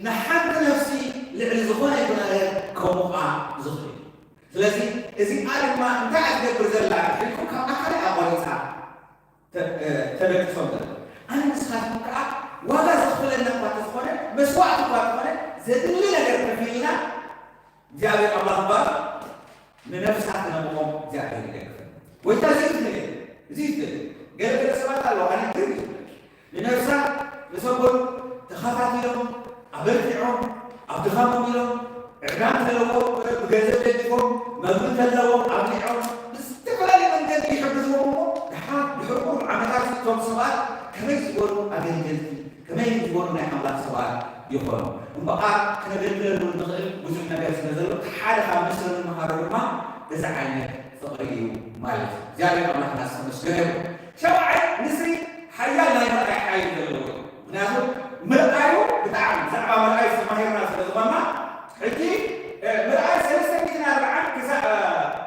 ንሓንቲ ነፍሲ ልዕሊ ዝኾነ ይኹን ነገር ከሙቓ ዝኽእል እዩ ስለዚ እዚኣ ድማ እንታይ እያ ትገብር ዘላ ኢልኩም ካብ ኣካል እያ ቆሪፃ ተበቂሶም ዘሎ ኣነ ንስኻትኩም ከዓ ዋጋ ዘኽፍለና እኳ ተዝኾነ መስዋዕቲ እኳ ዝኾነ ዘድሊ ነገር ከፊልና እግዚኣብሔር ኣምላኽ እባ ንነፍሳት ክነብቆም እግዚኣብሔር ይደግፈን ጎይታ እዚ ትብል እዚ ትብል ገለ ገለ ሰባት ኣለዉ ኣነ ግርም እዩ ንነብሳ ንሰጎን ተኸታቲሎም ኣበርቲዖም ኣብ ድኻሞም ኢሎም ዕዳ እንተለዎም ብገንዘብ ደጊፎም መግቢ እንተለዎም ኣብሊዖም ብዝተፈላለየ መንገዲ ይሕግዝዎም እሞ ድሓር ድሕር ቁሩብ ዓመታት እቶም ሰባት ከመይ ዝበሉ ኣገልገልቲ ከመይ ዝበሉ ናይ ኣምላኽ ሰባት ይኾኑ እምበኣር ክነገልግለሉ እንኽእል ብዙሕ ነገር ስለ ዘሎ እቲ ሓደ ካብ ምስሪ ንመሃሮ ድማ እዚ ዓይነት ፍቕሪ እዩ ማለት እዩ እግዚኣብሔር ኣምላኽና ዝተመስገነ ይኹን ሻብዓይ ንስሪ ሓያል ናይ ምርኣይ ሓይሊ ዘለዎ እዩ። ምክንያቱ ምርኣዩ ብጣዕሚ ብዛዕባ ምርኣዩ ዝተማሂርና ስለ ዝኾንና ሕጂ ምርኣይ ሰለስተ ሚእትን ኣርባዓን ክሳዕ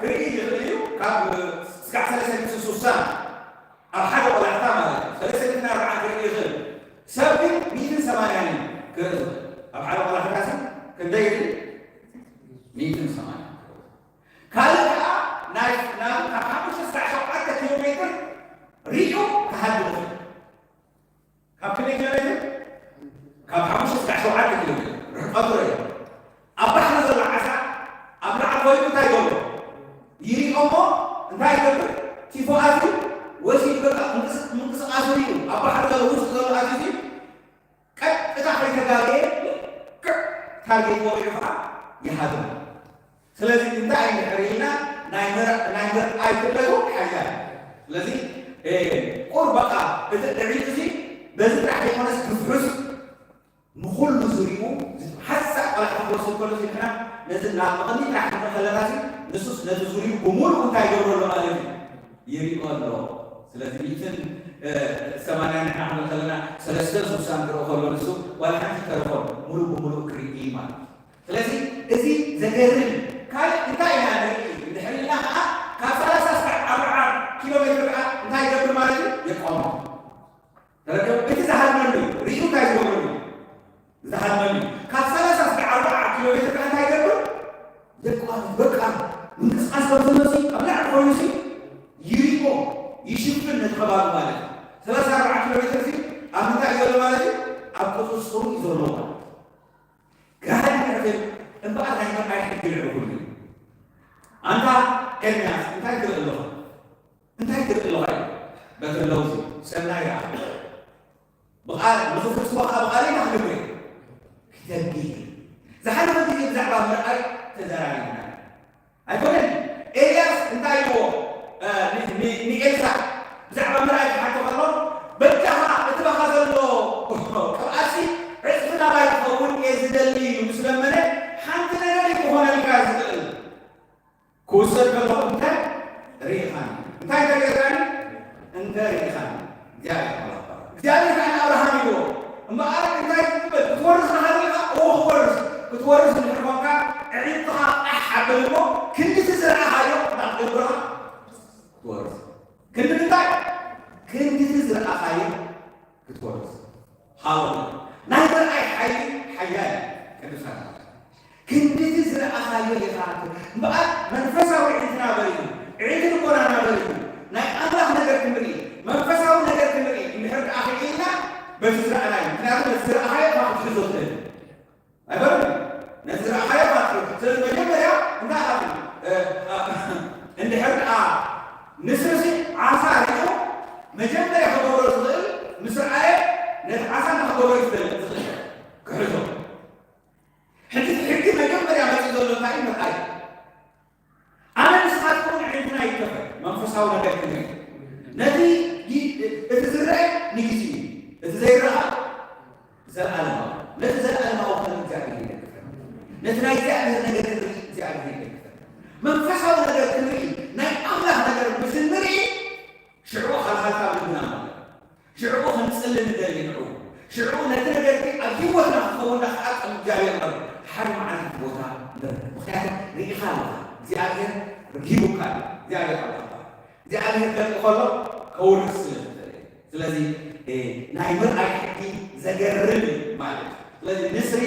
ክርኢ ይኽእል እዩ ካብ ስጋዕ ሰለስተ ሚእትን ሱሳን ኣብ ሓደ ቆላሕታ ማለት እዩ። ሰለስተ ሚእትን ኣርባዓን ክርኢ ይኽእል። ሰብ ግን ሚእትን ሰማንያን እዩ ክርኢ ዝኽእል። ኣብ ሓደ ቆላሕታ ሲ ክንደይ ይርኢ? ሚእትን ሰማንያን። ካልእ ከዓ ናይ ናብ ካብ ሓሙሽተ እስካዕ ሸውዓተ ኪሎ ሜትር ሪኡ ክሃድም ይኽእል። ካብ ክንደይ ኪሎ ሜትር? ካብ ሓሙሽተ እስካዕ ሸውዓተ ኪሎ ሜትር ርሕቀቱ ርእ። ኣብ ባሕሪ ዘሎ ዓሳ ኣብ ላዕሊ ኮይኑ እንታይ ይገብሮ? ይሪኦ እሞ እንታይ ይገብር? ቲፎ ኣትዩ ወሲዱ በቃ ምንቅስ-፣ ምንቅስቃሱ ሪኡ ኣብ ባሕሪ ዘሎ ውስጥ ዘሎ ኣትዩ ቀጥታ ከይተጋገየ ልክዕ ታርጌት ወቂዑ ከዓ ይሃድም። ስለዚ እንታይ እንድሕር ኢልና ናይ ምር-፣ ናይ ምርኣይ ክእለቱ ሓያል እዩ። ስለዚ፣ እ፣ ቁር በቃ እቲ ዕዒት እዚ በዚ ጥራሕ ዘይኮነስ ክፍሑስ ንኹሉ ዙሪኡ ሓሳብ ቆላሕታ ክወስድ ከሎ ንሕና ነዚ ናብ መቐኒ ጥራሕ ክንርኢ ከለና እዚ ንሱስ ነቲ ዙሪኡ ብምሉኡ እንታይ ይገብሮ ኣሎ ማለት እዩ? ይሪኦ ኣሎ። ስለዚ ሚእትን፣ እ፣ ሰማንያን ንሕና ክንርኢ ከለና ሰለስተ ሱሳን ክርኢ ከሎ ንሱ ዋላ ሓንቲ ተረፎም ሙሉእ ብምሉእ ክርኢ ማለት እዩ። ስለዚ እዚ ዘገርም እዩ። ካልእ እንታይ ኢና ንርኢ? እንድሕር ኢልና ከዓ ካብ ሰላሳ እስካብ ኣርብዓ ኪሎ ሜትር ከዓ እንታይ ይገብር ማለት እዩ? የቋምት። ተረድኦ? እቲ ዝሃድመሉ እዩ። ሪኡ እንታይ ዝገብረሉ እዩ? ዝሃድመሉ እዩ። ካብ ሰላሳ እስካብ ኣርብዓ ኪሎ ሜትር ከዓ እንታይ ይገብር? የቋርጥ። በቃ ምንቅስቃስ ከም ዘሎ ሲ ኣብ ላዕሊ ኮይኑ ሲ ይሪኦ፣ ይሽፍን ነቲ ከባቢ ማለት እዩ። ሰላሳ ኣርብዓ ኪሎ ሜትር ሲ ኣብ ምንታይ እዩ ዘሎ ማለት እዩ? ኣብ ቁፅፅሩ እዩ ዘሎ ማለት እዩ። ጋህዲ ንዕቤት እምበኣር ናይ ምርኣይ ሕጊ ልዕሊ ኩሉ እዩ። ኣንታ ኤርምያስ እንታይ ትርኢ ኣለኻ? እንታይ ትርኢ ኣለኻ? በቲ ለውዚ ሰናይ ረኣ። ብቓል ንኽፍጽሞ ኸኣ ብቓለይ ክገብር እየ። ክተግህ እየ። ዝሓለፈ ግዜ ብዛዕባ ምርኣይ ተዘራሪብና። ኣይኮነን? ኤልያስ እንታይ ኢልዎ? እ፣ ን-፣ ን-፣ ንኤልሳዕ ብዛዕባ ምርኣይ ክሓቶ ከሎ፣ "በጃኻ እቲ ባኻ ዘሎ ቅብኣትሲ ዕጽፊ ናባይ ክኸውን እየ ዝደሊ" ኢሉ ምስ ለመነ፣ ሓንቲ ነገር እዩ ክኾነልካ ዝኽእል። ክውሰድ ከለኹ እንተ ርኢኻኒ። እንታይ እንተ ርኢኻኒ? እንተ ርኢኻኒ። እግዚኣብሔር ኣምላኽ ይባረክ። እግዚኣብሔር ከዓ ንኣብርሃም ይብሎ፣ እምበኣር እንታይ ትብል? ክትወርስ ኢኻ ዲኻ? እወ ክወርስ። ክትወርስ እንድሕር ኮንካ፣ ኣዒንትኻ ቃሕ ኣብል እሞ፣ ክንዲ እቲ ዝረኣኻዮ ናብ እግርኻ ክትወርስ። ክንዲ ምንታይ? ክንዲ እቲ ዝረኣኻዮ ክትወርስ። ሃሌሉያ። ናይ ምርኣይ ሓይሊ ሓያል እዩ። ቅዱሳን፣ ክንድቲ ዝረኣኻዮ ኢኻ። እምበኣር መንፈሳዊ ኣዒንትና በሪሁ፣ ኣዒንቲ ልቦናና በሪሁ፣ ናይ ኣምላኽ ነገር ክንርኢ፣ መንፈሳዊ ነገር ክንርኢ እንድሕር ደኣ ክኢልና በቲ ዝረኣናዮ። ምኽንያቱ ነቲ ዝረኣኻዮ ኢኻ ክትሕዞ ትደሊ። ኣይበሉን። ነቲ ዝረኣኻዮ ኢኻ ክትሕዞ። ስለዚ መጀመርያ እንታይ ኢኻ ትብል? እ፣ እ፣ እንድሕር ደኣ ንስርሲ ዓሳ ሪኡ መጀመርያ ክገብሮ ዝኽእል ምስ ረኣየ ነቲ ዓሳ ንኽገብሮ እዩ ዝደሊ፣ ዝኽእል ክሕዞ። ሕጂ እቲ ሕጊ መጀመርያ መፂኡ ዘሎ እንታይ እዩ? ምርኣይ። ኣነ ንስኻትኩም ኣዒንትና ይከፈት፣ መንፈሳዊ ነገር ክንርኢ። ነቲ ይ-፣ እቲ ዝረአ ንግዜ እዩ፣ እቲ ዘይረኣ ዘለኣለማዊ። ነቲ ዘለኣለማዊ ክንርኢ እግዚኣብሔር ይደግፈና። ነቲ ናይ እግዚኣብሔር ነገር ክንርኢ እግዚኣብሔር ይደግፈና። መንፈሳዊ ነገር ክንርኢ፣ ናይ ኣምላኽ ነገር ምስ እንርኢ፣ ሽዑ ሃልሃልታ ልብና ማለት እዩ። ሽዑ ክንጽሊ ንደሊ ንዑ። ሽዑ ነቲ ነገር እቲ ኣብ ህይወትና ክኸውን ደኣ ከዓ ከም እግዚኣብሔር እምበር ሓደ መዓልቲ እቲ ቦታ ንረክብ። ምኽንያቱ ርኢኻ ኣለኻ። እግዚኣብሔር ሂቡካ ኣሎ። እግዚኣብሔር ኣለኻ። እግዚኣብሔር ከርኢ ከሎ ከውርስ ስለ ዝኽእል እዩ። ስለዚ፣ እ፣ ናይ ምርኣይ ሕጊ ዘገርም እዩ ማለት እዩ። ስለዚ ንስሪ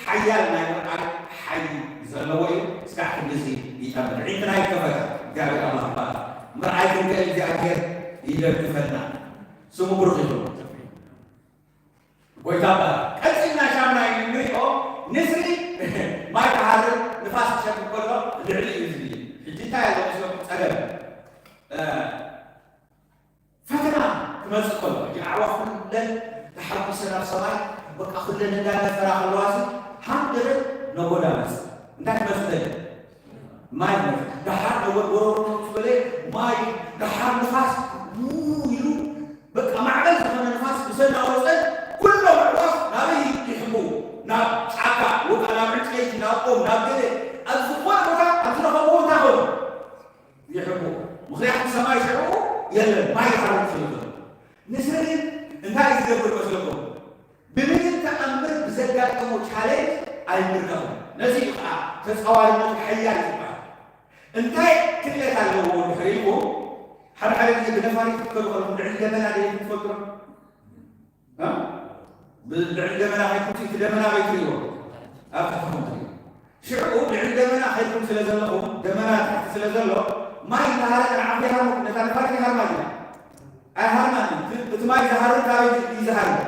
ሓያል ናይ ምርኣይ ሓይሊ ዘለዎ እዩ። እስካዕ ክንድዚ ይጠምት። ዒንትና ይከፈታ። እግዚኣብሔር ኣምላኽ ይባረክ። ምርኣይ ክንክእል እግዚኣብሔር ይደግፈና። ስሙ ብሩኽ ይኹን። ጎይታ ይባረክ። ቀጺልና ሻምናይ እንሪኦ ንስሪ ማይ ክሃርም ንፋስ ክሸፍን ከሎ ልዕሊ እዩ ዝብል። ሕጂ እንታይ ኣሎ መስለኩም? ጸገም። እ፣ ፈተና ክመጽእ ከሎ፣ ሕጂ ኣዕዋፍ ኩለን ተሓጒሰን ኣብ ሰማይ፣ በቃ ኩለን እንዳነፈራ ከለዋ፣ እዚ ሃም ገለ ነጎዳ መጽእ። እንታይ ክመጽእ ደሊ? ማይ ክመጽእ። ደሓር ነጎድጎዶ ምስ በለ፣ ማይ፣ ደሓር ንፋስ፣ ው ኢሉ፣ በቃ ማዕበል ዝኾነ ንፋስ ምስ ኣናወጸ፣ ኩሎም ኣዕዋፍ ናበይ ይሕምቡ? ናብ ጫካ፣ ወይ ከዓ ናብ ዕንጨይቲ፣ ናብ ኦም፣ ናብ ገለ፣ ኣብ ዝኾነ ቦታ፣ ኣብ ዝረኸብዎ ቦታ ኾኑ። ይሕቡ። ምኽንያቱ ሰማይ ሽዑ የለን፣ ማይ ይሃርም ስለ ዘሎ። ንስሪ ግን እንታይ እዩ ዝገብር መስለኩም? ብምንም ተኣምር ብዘጋጠሞ ቻሌንጅ ኣይምርገኹን። ነዚ እዩ ከዓ ተፃዋርነቱ ሓያል ዝበሃል። እንታይ ክእለት ኣለዎ እንድሕር ኢልኩም፣ ሓደ ሓደ ግዜ ብነፋሪት ክትከዱ ከለኹም ልዕሊ ደመና ዶ ትፈልጡ? እ? ብ-፣ ልዕሊ ደመና ከይድኩም እቲ ደመና ኣበይ ትርእይዎ? ኣብ ትሕትኹም ትርእይዎ። ሽዑ ልዕሊ ደመና ከይድኩም ስለ ዘለኹም፣ ደመና ታሕቲ ስለ ዘሎ፣ ማይ እንተሃረ ንዓኹም ይሃርመኩም፣ ነታ ነፋሪት ይሃርማ ድያ? ኣይሃርማን እዩ። እቲ፣ እቲ ማይ ዝሃርም ካበይ እዩ ዝሃርም?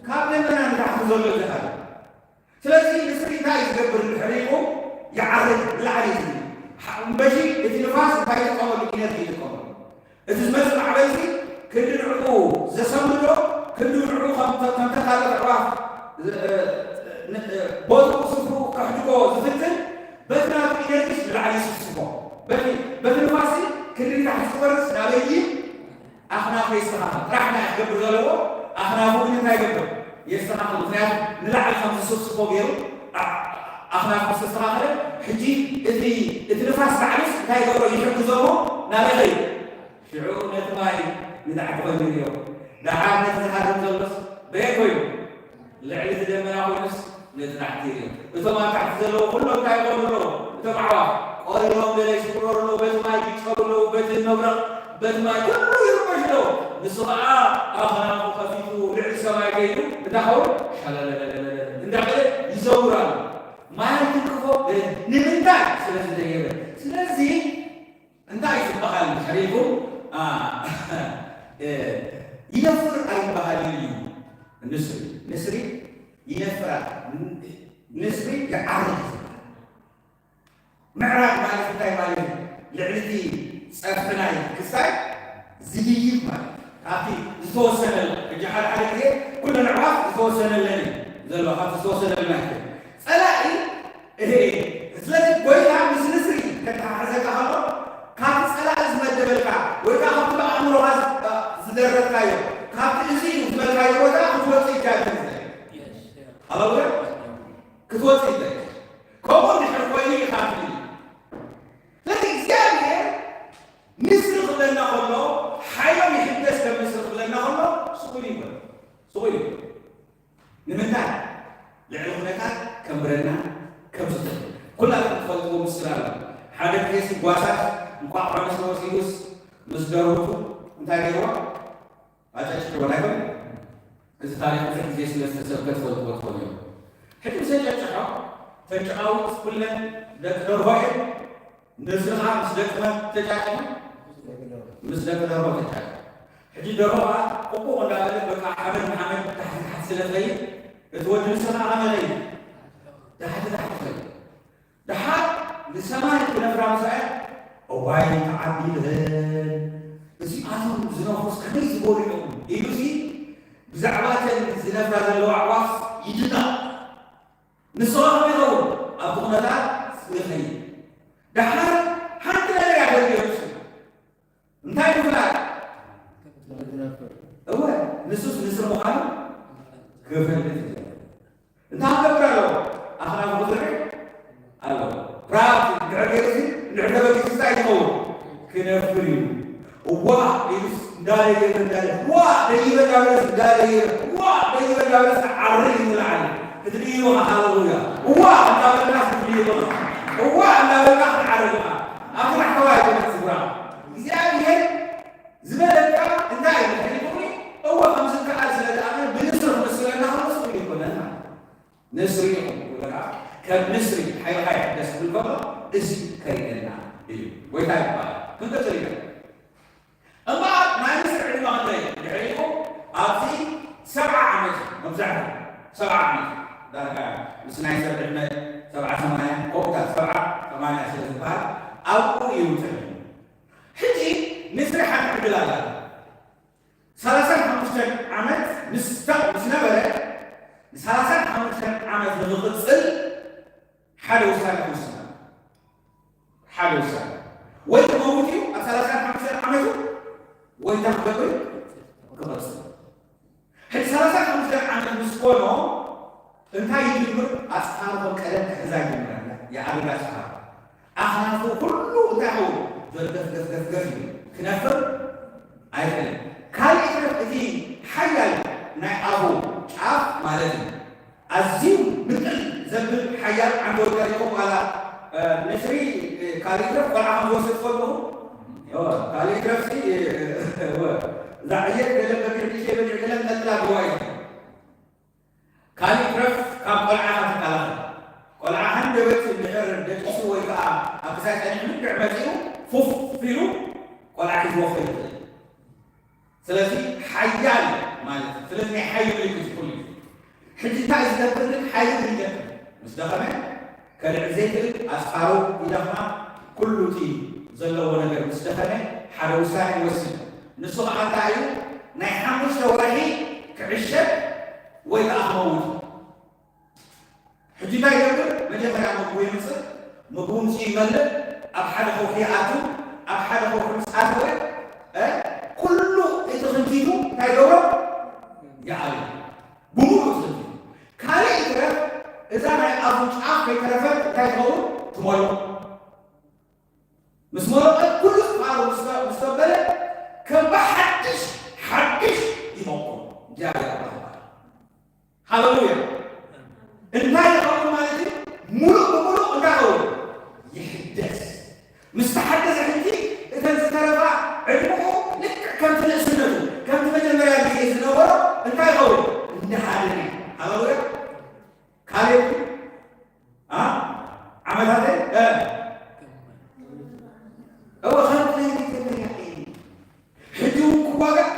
ካብ ደመና ንታሕቲ ዘሎ እዩ ዝሃርም። ስለዚ ንስሪ እንታይ እዩ ዝገብር? ድሕሪኡ ይዓርግ፣ ንላዕሊ እዩ ዝብል። ሓ-፣ እምበሺ እቲ ንፋስ እንታይ ይጥቀመሉ? ኢነርጂ ይጥቀመሉ። እቲ ዝመጽእ ማዕበልሲ ክንዲ ንዕኡ ዘሰምዶ፣ ክንዲ ንዕኡ ከም፣ ከም ተካለ ኣዕዋፍ፣ እ፣ እ፣ ን-፣ እ፣ ቦትኡ ስፍሩ ከሕድጎ ዝፍትን፣ በቲ ናቱ ኢነርጂስ ንላዕሊ ይስስቦ። በቲ፣ በቲ ንፋስሲ ክንዲ ንታሕቲ ዝወርስ ናበይ እዩ? ኣኽናፉ የስተኻኽል። ጥራሕ ናይ ክገብር ዘለዎ ኣኽናፉ ግን እንታይ ይገብር? የስተኻኽል። ምኽንያቱ ንላዕሊ ከም ዝስስቦ ገይሩ ኣ-፣ ኣኽናፉ ዝተስተኻኸለ፣ ሕጂ እቲ፣ እቲ ንፋስ ባዕሉስ እንታይ ይገብሮ? ይሕግዞ እሞ ናበይ ኸይዱ? ሽዑ ነቲ ማይ ንታሕቲ ኮይኑ ይርዮ። ደሓር ነቲ ዝሃርም ዘሎስ በየ ኮይኑ? ልዕሊ እቲ ደመና ኮይኑስ ነቲ ታሕቲ ይርዮ። እቶም ኣብ ታሕቲ ዘለዉ ኩሎም እንታይ ይገብሩ ኣለዉ? እቶም ኣዕዋፍ ቆሪሮም ገለ ይሽቁረሩ ኣለዉ፣ በቲ ማይ ይጨሩ ኣለዉ፣ በቲ መብረቕ፣ በቲ ማይ ኩሉ ይርበሹ ኣለዉ። ንሱ ኸዓ ኣኽናፉ ከፊቱ ልዕሊ ሰማይ ከይዱ እንታይ ኸውን? ሸለለለለለ እንዳበለ ይዘውር ኣሎ። ማይ ትንክፎ ገለ ንምንታይ? ስለ ዝደየበ። ስለዚ እንታይ እዩ ዝበሃል? ድሕሪኡ፣ አ፣ እ፣ ይነፍር ኣይበሃልን እዩ። ንስሪ፣ ንስሪ ይነፍር፣ ንስሪ ይዓርግ። ምዕራግ ማለት እንታይ ማለት እዩ? ልዕሊ እቲ ጸፍሒ ናይ ክሳድ ዝድይብ ማለት እዩ። ካብቲ ዝተወሰነ፣ ሕጂ ሓደ ሓደ ግዜ ኩለን ኣዕዋፍ ዝተወሰነለን እዩ ዘሎ፣ ካብቲ ዝተወሰነለን ኣይኮነን። ጸላኢ እሄ፣ ስለዚ ጎይታ ምስ ንስሪ ከተሓሕዘካ ከሎ፣ ካብቲ ጸላኢ ዝመደበልካ ወይ ከዓ ካብቲ ብኣእምሮኻ ዝ-፣ ዝደረትካዮ፣ ካብቲ እዚ እዩ ዝበልካዮ ቦታ ክትወጽእ ይቻል እዩ። ሃለሉያ። ክትወጽእ ይደሊ። ከምኡ እንድሕር ኮይኑ ኢኻ ትብል። ስለዚ እግዚኣብሔር ንስሪ ክብለና ከሎ፣ ሓዮም ይሕደስ ከም ንስሪ ክብለና ከሎ፣ ስቑል እዩ። ስቑል እዩ። ንምንታይ? ልዕሊ ኩነታት ከንብረና ከም ዝኽእል። ኩላትኩም ትፈልጥዎ ምስላ ኣሎ። ሓደ ግዜሲ ጓሳት እንቋዕ ኮነ ስለ ወሲዱስ ምስ ደርሁቱ እንታይ ገይርዋ? ኣጨጭሕዎ ኣይኮን? እዚ ታሪኽ ብዙሕ ግዜ ስለ ዝተሰብከ ትፈልጥዎ ትኾኑ እዮም። ሕጂ ምስ ኣጨጭሖ፣ ተን ጭቓውት ኩለን ደቂ ደርሆ እየን። ንስኻ ምስ ደቂ መን ተጫጭሑ? ምስ ደቂ ደርሆ ተጫጭሑ። ሕጂ ደርሆ ከዓ ቁቁቕ እንዳበለ በቃ ሓመድ ንሓመድ ታሕቲ ታሕቲ ስለ ትኸይድ፣ እቲ ወዲ ንስኻ ከመይ ይኸይድ? ታሕቲ ታሕቲ ይኸይድ። ደሓር ንሰማይ ክነፍራ ምስ ኣየ፣ እዋይ ክዓቢ ይብል፣ እዚኣቶም ዝነፍሩስ ከመይ ዝበሉ እዮም ኢሉሲ ብዛዕባ እተን ዝነፍራ ዘለዋ ኣዕዋፍ ይድነቕ። ንስኻ ከመይ ይኸውን? ኣብቲ ኩነታት ይኸይድ። ደሓር ሓንቲ ነገር እያ ደልዮ ንሱ። እንታይ ምፍላጥ? እወ፣ ንሱስ ንስሪ ምዃኑ ክፈልጥ ይኽእል። እንታይ ክገብር ኣለዎ? ኣኽናፉ ክዝርግ ኣለዎ። ራእቲ እንድሕር ገይሩ እዚ እንድሕር ተበጊሱ እንታይ ይኸውን? ክነፍር እዩ። እዋ ኢሉስ እንዳደየበ እንዳደ-፣ ዋ ደይበ እንዳበለስ እንዳደየበ፣ ዋ ደይበ እንዳበለስ ዓርግ እዩ ንላዕሊ። ክትድይቡ፣ ሃሌሉያ። እዋ እንዳበልናስ ክትድይቡ። እዋ እንዳበልና ክንዓርግ። ኣብ ታሕተዋይ ኣይኮነን ስፍራ። እግዚኣብሔር ዝበለካ እንታይ እዩ? ድሕሪ ፍቕሪ እወ ከም ዝከኣል ስለ ዝኣምን ብንስሪ ክምስለና ከሎ ስቕ ኢሉ ይኮነን ማለት እዩ። ንስሪ ኢኹም ክብለካ፣ ከም ንስሪ ሓይልኻ ይሕደስ ክብል ከሎ እዚ ከርእየና እዩ። ጎይታ ይባረክ። ክንቅጽል ኢና። እምበኣር ናይ ንስሪ ዕድመ ክንደይ እዩ? ድሕሪኡ ኣብዚ ሰብዓ ዓመት እዩ መብዛሕትኡ። ሰብዓ ዓመት እዩ። ዳርጋ ምስ ናይ ሰብ ዕድመ ሰብዓ ሰማንያ፣ ከምኡታት ሰብዓ ሰማንያ ስለ ዝበሃል ኣብኡ ይውጥን እዩ። ሕጂ ንስሪ ሓንቲ ዕድል ኣላ። ሰላሳን ሓሙሽተን ዓመት ምስ ተ-፣ ምስ ነበረ፣ ንሰላሳን ሓሙሽተን ዓመት ንኽቕጽል ሓደ ውሳነ ክውስን። ሓደ ውሳነ። ወይ ክመውት እዩ ኣብ ሰላሳን ሓሙሽተን ዓመቱ፣ ወይ እንታይ ክገብር? ክቐጽል። ሕጂ ሰላሳን ሓሙሽተን ዓመት ምስ ኮኖ እንታይ ይጅምር? ኣጽፋሩ ከም ቀደም ክሕዛ ይጅምር። ይዓርግ ኣጽፋሩ። ኣኽናፉ ኩሉ እንታይ ኸውን? ጀርገፍ ገፍ ገፍ ገፍ ይብል። ክነፍር ኣይክእልን። ካልእ ይትረፍ እቲ ሓያል ናይ ኣፉ ጫፍ ማለት እዩ። ኣዝዩ ምጥል ዘብል ሓያል ዓንዲ ወርቂ ሪኢኹም ዋላ፣ እ፣ ንስሪ፣ እ፣ ካልእ ይትረፍ ቆልዓ ከም ዝወስድ ትፈልጡ? ዮ፣ ካልእ ይትረፍሲ፣ እ፣ እዛ ዕየት ገለ በጊዕ ንእሽተይ በጊዕ ገለ እንጠልጥላ ግዋ እዩ። ካልእ ይትረፍ ካብ ቆልዓኻ ትከላኸል። ቆልዓ ሃንደበት እንድሕር ደቂሱ ወይ ከዓ ኣብ ክሳይ ጸኒሑ ልክዕ መጺኡ ፉፍ ኢሉ ቆልዓ ሒዝዎ ክኸይድ ይኽእል። ስለዚ ሓያል ማለት እዩ። ስለዚ ናይ ሓይሊ ምልክት እዩ ኩሉ ግዜ። ሕጂ እንታይ እዩ ዝገብር ግን ሓይሊ ይገብር። ምስ ደኸመ ከልዕል ዘይክእል ኣስፋሮ ይደኽማ። ኩሉ እቲ ዘለዎ ነገር ምስ ደኸመ ሓደ ውሳኔ ይወስድ። ንሱ ከዓ እንታይ እዩ? ናይ ሓሙሽተ ወርሒ ክዕሸግ ወይ ከዓ ክመውት እዩ። ሕጂ እንታይ ይገብር? መጀመርያ ምግቡ ይምፅእ፣ ምግቡ ምፅኡ ይመልእ፣ ኣብ ሓደ ከውሒ ይኣቱ፣ ኣብ ሓደ ከውሒ ምስ ኣተወ እ፣ ኩሉ እቲ ክንቲቱ እንታይ ይገብሮ? ይኣልዮ። ብምሉእ እቲ ክንቲቱ። ካልእ ይትረፍ፣ እዛ ናይ ኣፉ ጫፍ ከይተረፈት እንታይ ትኸውን? ትመልኦ። ምስ መለቐት ኩሉ ቃሉ ምስ ተበለ ከም ብሓድሽ ሓድሽ ይመቁ። እግዚኣብሔር ኣምላኽ ይባረክ። ሃሌሉያ። እንታይ ይኸውን ማለት እዩ? ሙሉእ ብሙሉእ እንታይ ይኸውን? ይሕደስ። ምስ ተሓደሰ ሕጂ እተን ዝተረፋ ዕድመኡ ልክዕ ከምቲ ንእስነቱ ከምቲ መጀመርያ ግዜ ዝነበሮ እንታይ ይኸውን? እንዳሃደነ። ሃሌሉያ። ካሌብ ኣ ዓመታተይ እ እወ ከም ናይ መጀመርያ እዩ። ሕጂ እውን ክዋጋእ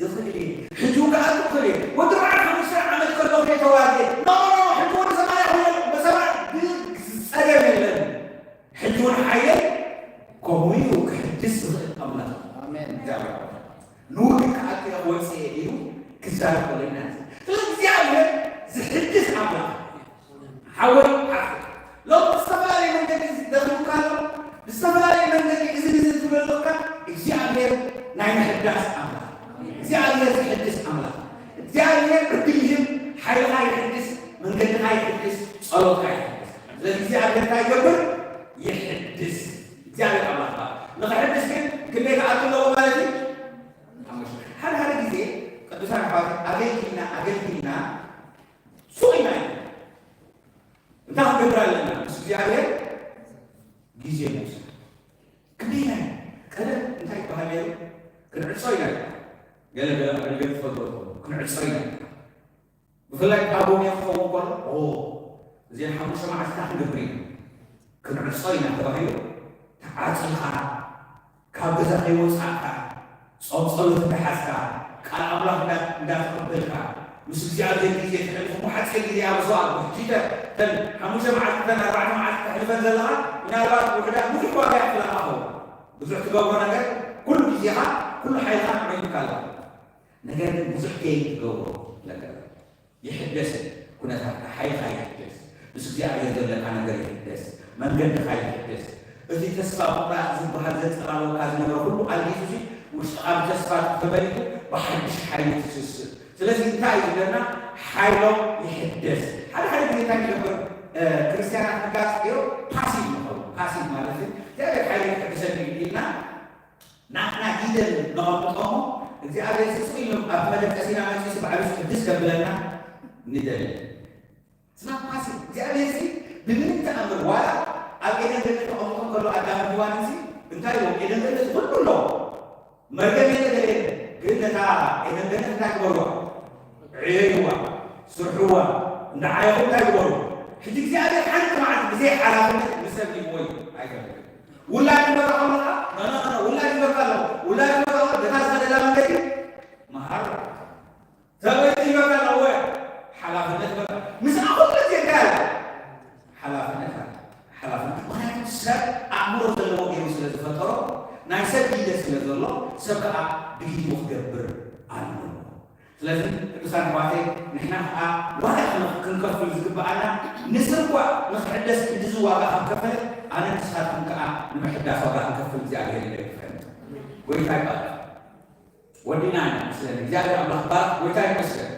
ይኽእል እየ። ሕጂ እውን ክኣቱ ይኽእል እየ። ወዲ በዓል ሓሙሽተ ዓመት ከለኹ እየ ተዋግየ። ኖ ኖ ኖ፣ ሕጂ እውን ሰማንያ ኮይኑ ብሰማይ ብዝጸገም የለን። ሕጂ እውን ሓይለይ ከምኡ እዩ ክሕድስ ዝኽእል ኣምላኽ። ኣሜን። እግዚኣብሔር ኣምላኽ። ንውግእ ክኣቱ እየ ክወጽእ እየ ኢሉ ክዛረብ ከሎ ኢና። ስለዚ እግዚኣብሔር ዝሕድስ ኣምላኽ። ሓወይ ሓፍተይ፣ ሎሚ ብዝተፈላለየ መንገዲ ደኺሙካ ኣሎ፣ ብዝተፈላለየ መንገዲ እዚ ንዚ ትብሎ ኣለካ። እግዚኣብሔር ናይ ምሕዳስ ኣምላኽ፣ እግዚኣብሔር ዝሕድስ ኣምላኽ። እግዚኣብሔር ዕድል ይህብ፣ ሓይልኻ ይሕድስ፣ መንገድኻ ይሕድስ፣ ጸሎትካ ይሕድስ። ስለዚ እግዚኣብሔር እንታይ ይገብር? ይሕድስ። እግዚኣብሔር ኣምላኽ ይባረክ። ንኽሕድስ ግን ክንደይ ክኣቱ ኣለዎ ማለት እዩ? ሓሙሽተ። ሓደ ሓደ ግዜ ቅዱሳን ኣሕዋት ኣገልጊልና ኣገልጊልና ሱቕ ኢና ኢና። እንታይ ክንገብር ኣለና? ምስ እግዚኣብሔር ግዜ ምውሳድ። ክንደይ ኢና ኢና? ቀደም እንታይ ይበሃል ነይሩ? ክንዕጾ ኢና ኢና። ገለ ገለ ኣገልገልቲ ትፈልጥዎ ትኾኑ። ክንዕጾ ኢና ኢና። ብፍላይ ካብ ሮሜ ክኸውን ከሎ፣ ኦ፣ እዚአን ሓሙሽተ መዓልትታት ክንገብር ኢና። ክንዕጾ ኢና ተባሂሉ፣ ተዓጺኻ፣ ካብ ገዛ ከይወጻእካ፣ ጾም ጸሎት እንዳሓዝካ፣ ቃል ኣምላኽ እንዳ-፣ እንዳተቐበልካ፣ ምስ እግዚኣብሔር ግዜ ተሕልፎ፣ እሞ ሓጺር ግዜ እያ፣ ብስዋ፣ ሕጂ ተ-፣ ተን ሓሙሽተ መዓልቲ፣ ተን ኣርባዕተ መዓልቲ ተሕልፈን ዘለኻ፣ ምናልባት ውሑዳት ብዙሕ ዋጋ ይኽፍላኻ ኸውን። ብዙሕ ትገብሮ ነገር፣ ኩሉ ግዜኻ፣ ኩሉ ሓይልኻ ንዓይ ኣለኻ። ነገር ግን ብዙሕ ከይትገብሮ ነገር። ይሕደስ ኩነታትካ፣ ሓይልካ ይሕደስ፣ ምስ እግዚኣብሔር ዘለካ ነገር ይሕደስ፣ መንገድካ ይሕደስ። እቲ ተስፋ ምቑራጽ ዝበሃል ዘንጸላልወካ ዝነበረ ኩሉ ኣልጊሱ፣ እዚ ውሽጥኻ ብተስፋ ተመሊኡ ብሓድሽ ሓይሊ ትስስር። ስለዚ እንታይ እዩ ዝብለና? ሓይሎም ይሕደስ። ሓደ ሓደ ግዜ እንታይ ንገብር? እ፣ ክርስትያናት ንጋጽ ገይሩ ፓሲቭ ንኸውን። ፓሲቭ ማለት እዩ እግዚኣብሔር ሓይሊ ይሕድሰኒ ኢልና ናትና ጊደል ነቐምጦ እሞ እግዚኣብሔር ስቕ ኢሉ ኣብ መደቀሲና መጺኡ ባዕሉ ሕድስ ከብለና ንደሊ። ስና ፓሲቭ እግዚኣብሔር ሲ ብምንም ተኣምር ዋላ ኣብ ኤደን ገነት ተቐምጦ ከሎ ኣዳምን ሔዋንን ሲ እንታይ ኢሎም? ኤደን ገነት ኩሉ ኣለዎ። መርገም የለ ገለ የለ። ግን ነታ ኤደን ገነት እንታይ ግበርዋ? ዕየይዋ፣ ስርሕዋ፣ እንዳዓየኹም እንታይ ግበሩ? ሕጂ እግዚኣብሔር ሓንቲ መዓልቲ ብዘይ ሓላፍነት ንሰብ ሂብዎ እዩ። ኣይፈልጥን። ውላድ ይመጣ ከሎ ከዓ፣ ኖ፣ ኖ፣ ኖ፣ ኖ፣ ውላድ ይመጣ ኣሎ። ውላድ ይመጣ ኣሎ። በታ ዝኸደላ መንገዲ መሃር። ሰበይቲ ይመጣ ኣሎ። እወ፣ ሓላፍነት ይመጣ። ምስኣ ኩሉ ግዜ እንታይ ኣለ? ሓላፍነት ኣለ። ሓላፍነት። ምኽንያቱ ሰብ ኣእምሮ ዘለዎ ገይሩ ስለ ዝፈጠሮ፣ ናይ ሰብ ግደ ስለ ዘሎ፣ ሰብ ከዓ ብግዲኡ ክገብር ኣለዎ። ስለዚ ቅዱሳን ኣሕዋተይ፣ ንሕና ከዓ ዋጋ ክን-፣ ክንከፍል ዝግብኣና፣ ንስብ እኳ ንኽሕደስ ክንድዚ ዋጋ ካብ ከፈለ፣ ኣነ ንስኻትኩም ከዓ ንምሕዳስ ዋጋ ክንከፍል እግዚኣብሔር ይደግፈን። ጎይታ ይባረክ። ወዲና ኢና፣ ስለዚ እግዚኣብሔር ኣምላኽ ይባረክ። ጎይታ ይመስገን።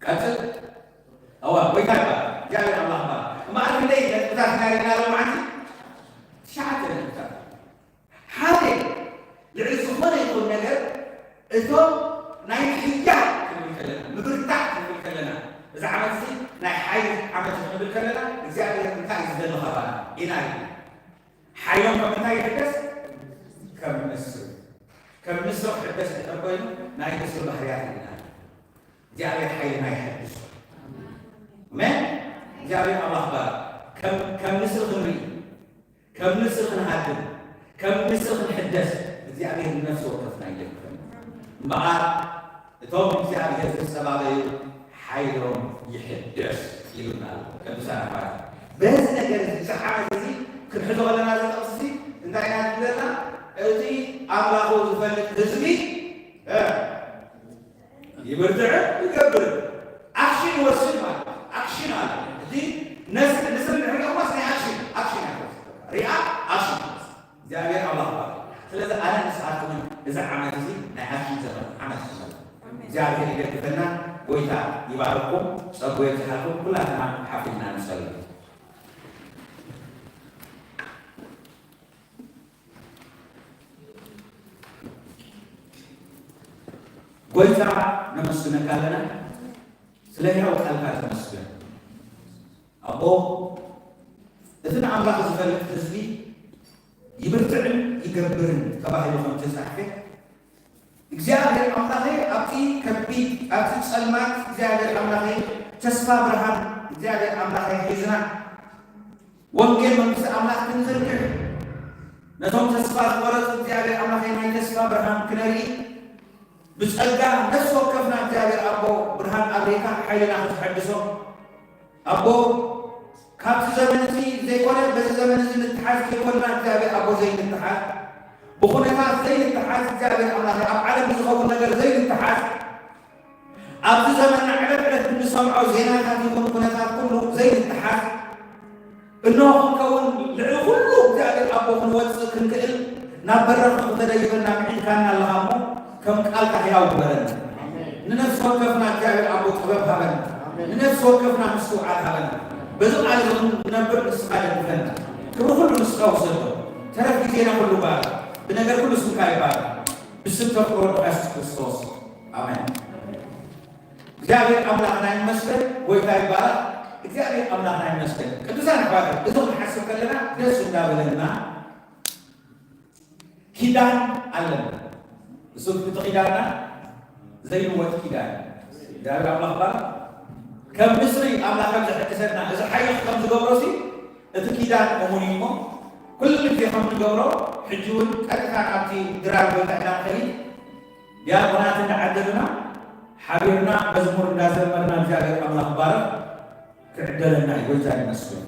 ቀጽል። እዋ፣ ጎይታ ይባረክ። እግዚኣብሔር ኣምላኽ ይባረክ። እምበኣር ክንደይ ነጥብታት ኢና ርኢና ሎማዓንቲ? ትሽዓተ ነጥብታት። ሓደ፣ ልዕሊ ዝኾነ ይኹን ነገር እቶም ናይ ምሕያል ክንብል ከለና፣ ምብርታዕ ክንብል ከለና፣ እዚ ዓመት እዚ ናይ ሓይሊ ዓመት እዩ ክንብል ከለና፣ እግዚኣብሔር እንታይ እዩ ዝደሊ ካባና ኢና ርኢና። ሓይሎም ካብ ምንታይ ይሕደስ? ካብ ንሱ። ከም ንስር ክሕደስ እንድሕር ኮይኑ ናይ ንስር ባህርያት ኢና። እግዚኣብሔር ሓይልና ይሐድስ። ኣሜን። እግዚኣብሔር ኣምላኽ ባር ከም ከም ንስር ክንርኢ፣ ከም ንስር ክንሃድም፣ ከም ንስር ክንሕደስ እግዚኣብሔር ንነፍሲ ወከፍና ይደግፈና። እምበኣር እቶም እግዚኣብሔር ዝጸባበዩ ሓይሎም ይሕደስ ኢሉና ኣሎ። ቅዱሳን ኣሕዋት፣ በዚ ነገር እዚ፣ እዚ ዓመት እዚ ክንሕዞ ከለና፣ እዚ ጥቕሲ እዚ እንታይ ኢና ንብለና? እዚ ኣምላኹ ዝፈልጥ ህዝቢ፣ እ፣ ይብርትዕ፣ ይገብር። ኣክሽን ይወስድ ማለት እዩ። ኣክሽን ኣለ። እቲ ነስ-፣ ንስር እንድሕር ሪኦማስ ናይ ኣክሽን፣ ኣክሽን ኣለ። ሪኣ ኣክሽን። እግዚኣብሔር ኣምላኽ ይባርክ። ስለዚ ኣነ ንስኻትኩምን እዚ ዓመት እዚ ናይ ኣክሽን ዘመን ዓመት ይኹን። እግዚኣብሔር ይደግፈና። ጎይታ ይባርኩም፣ ጸጉ የብዝሓልኩም። ኩላትና ሓፊልና ንጸሊ። ጎይታ ነመስግነካ ኣለና፣ ስለ ሕያው ቃልካ ተመስገን። ኣቦ፣ እቲ ንኣምላኽ ዝፈልጥ ህዝቢ ይብርትዕን ይገብርን ተባሂሉ ከም ተጻሕፈ፣ እግዚኣብሔር ኣምላኸ፣ ኣብቲ ከቢድ፣ ኣብቲ ጸልማት፣ እግዚኣብሔር ኣምላኸ፣ ተስፋ ብርሃን፣ እግዚኣብሔር ኣምላኸ፣ ሒዝና ወንጌል መንግስቲ ኣምላኽ ክንዝርግሕ፣ ነቶም ተስፋ ዝቆረጹ እግዚኣብሔር ኣምላኸ፣ ናይ ተስፋ ብርሃን ክነርኢ፣ ብጸጋ ነፍሲ ወከፍና እግዚኣብሔር ኣቦ ብርሃን ኣብሪኻ ሓይልና ክትሐድሶ፣ ኣቦ፣ ካብቲ ዘመን እዚ ዘይኮነ፣ በዚ ዘመን እዚ ንተሓዝ ከይኮንና፣ እግዚኣብሔር ኣቦ ዘይንተሓዝ፣ ብኹነታት ዘይንተሓዝ፣ እግዚኣብሔር ኣምላኽ ኣብ ዓለም ብዝኸውን ነገር ዘይንተሓዝ፣ ኣብዚ ዘመንና ዕለት ዕለት እንሰምዖ ዜናታት ይኹን ኩነታት ኩሉ ዘይንተሓዝ፣ እንሆ ክንከውን ልዕሊ ኩሉ እግዚኣብሔር ኣቦ ክንወጽእ ክንክእል ናብ በረኻ ከተደይበና ምዒድካና ኣለኻ እሞ፣ ከም ቃልካ ሕያው ግበረና። ንነፍሲ ወከፍና እግዚኣብሔር ኣቦ ጥበብ ሃበና። ንነፍሲ ወከፍና ምስትውዓል ሃበና። በዚ ቃል እዚ ክንነብር ንስኻ ደግፈና። ክብሪ ኩሉ ንስኻ ውሰዶ። ተረፍ ግዜና ኩሉ ባርኽ። ብነገር ኩሉ ስምካ ይባርኽ። ብስም ተፍቅሮ ወድኻ የሱስ ክርስቶስ። ኣሜን። እግዚኣብሔር ኣምላኽና ይመስገን። ጎይታ ይባረኽ። እግዚኣብሔር ኣምላኽና ይመስገን። ቅዱሳን ኣሕዋት፣ እዚ ክንሓስብ ከለና ደስ እንዳበለና ኪዳን ኣለና። እሱ እቲ ኪዳንና ዘይልወጥ ኪዳን። እግዚኣብሔር ኣምላኽ ባርኽ። ከም ንስሪ ኣምላኽ ከም ዘሐድሰና፣ እዚ ሓይኽ ከም ዝገብሮ ሲ፣ እቲ ኪዳን እሙን እዩ እሞ፣ ኩሉ ግዜ ከም ንገብሮ፣ ሕጂ እውን ቀጥታ ናብቲ ድራር ቦታ ኢና ንኸይድ። ዲያቆናት እንዳዓደሉና፣ ሓቢርና መዝሙር እንዳዘመርና እግዚኣብሔር ኣምላኽ ባርኽ ክዕደለና እዩ። ጎይታ ይመስገን።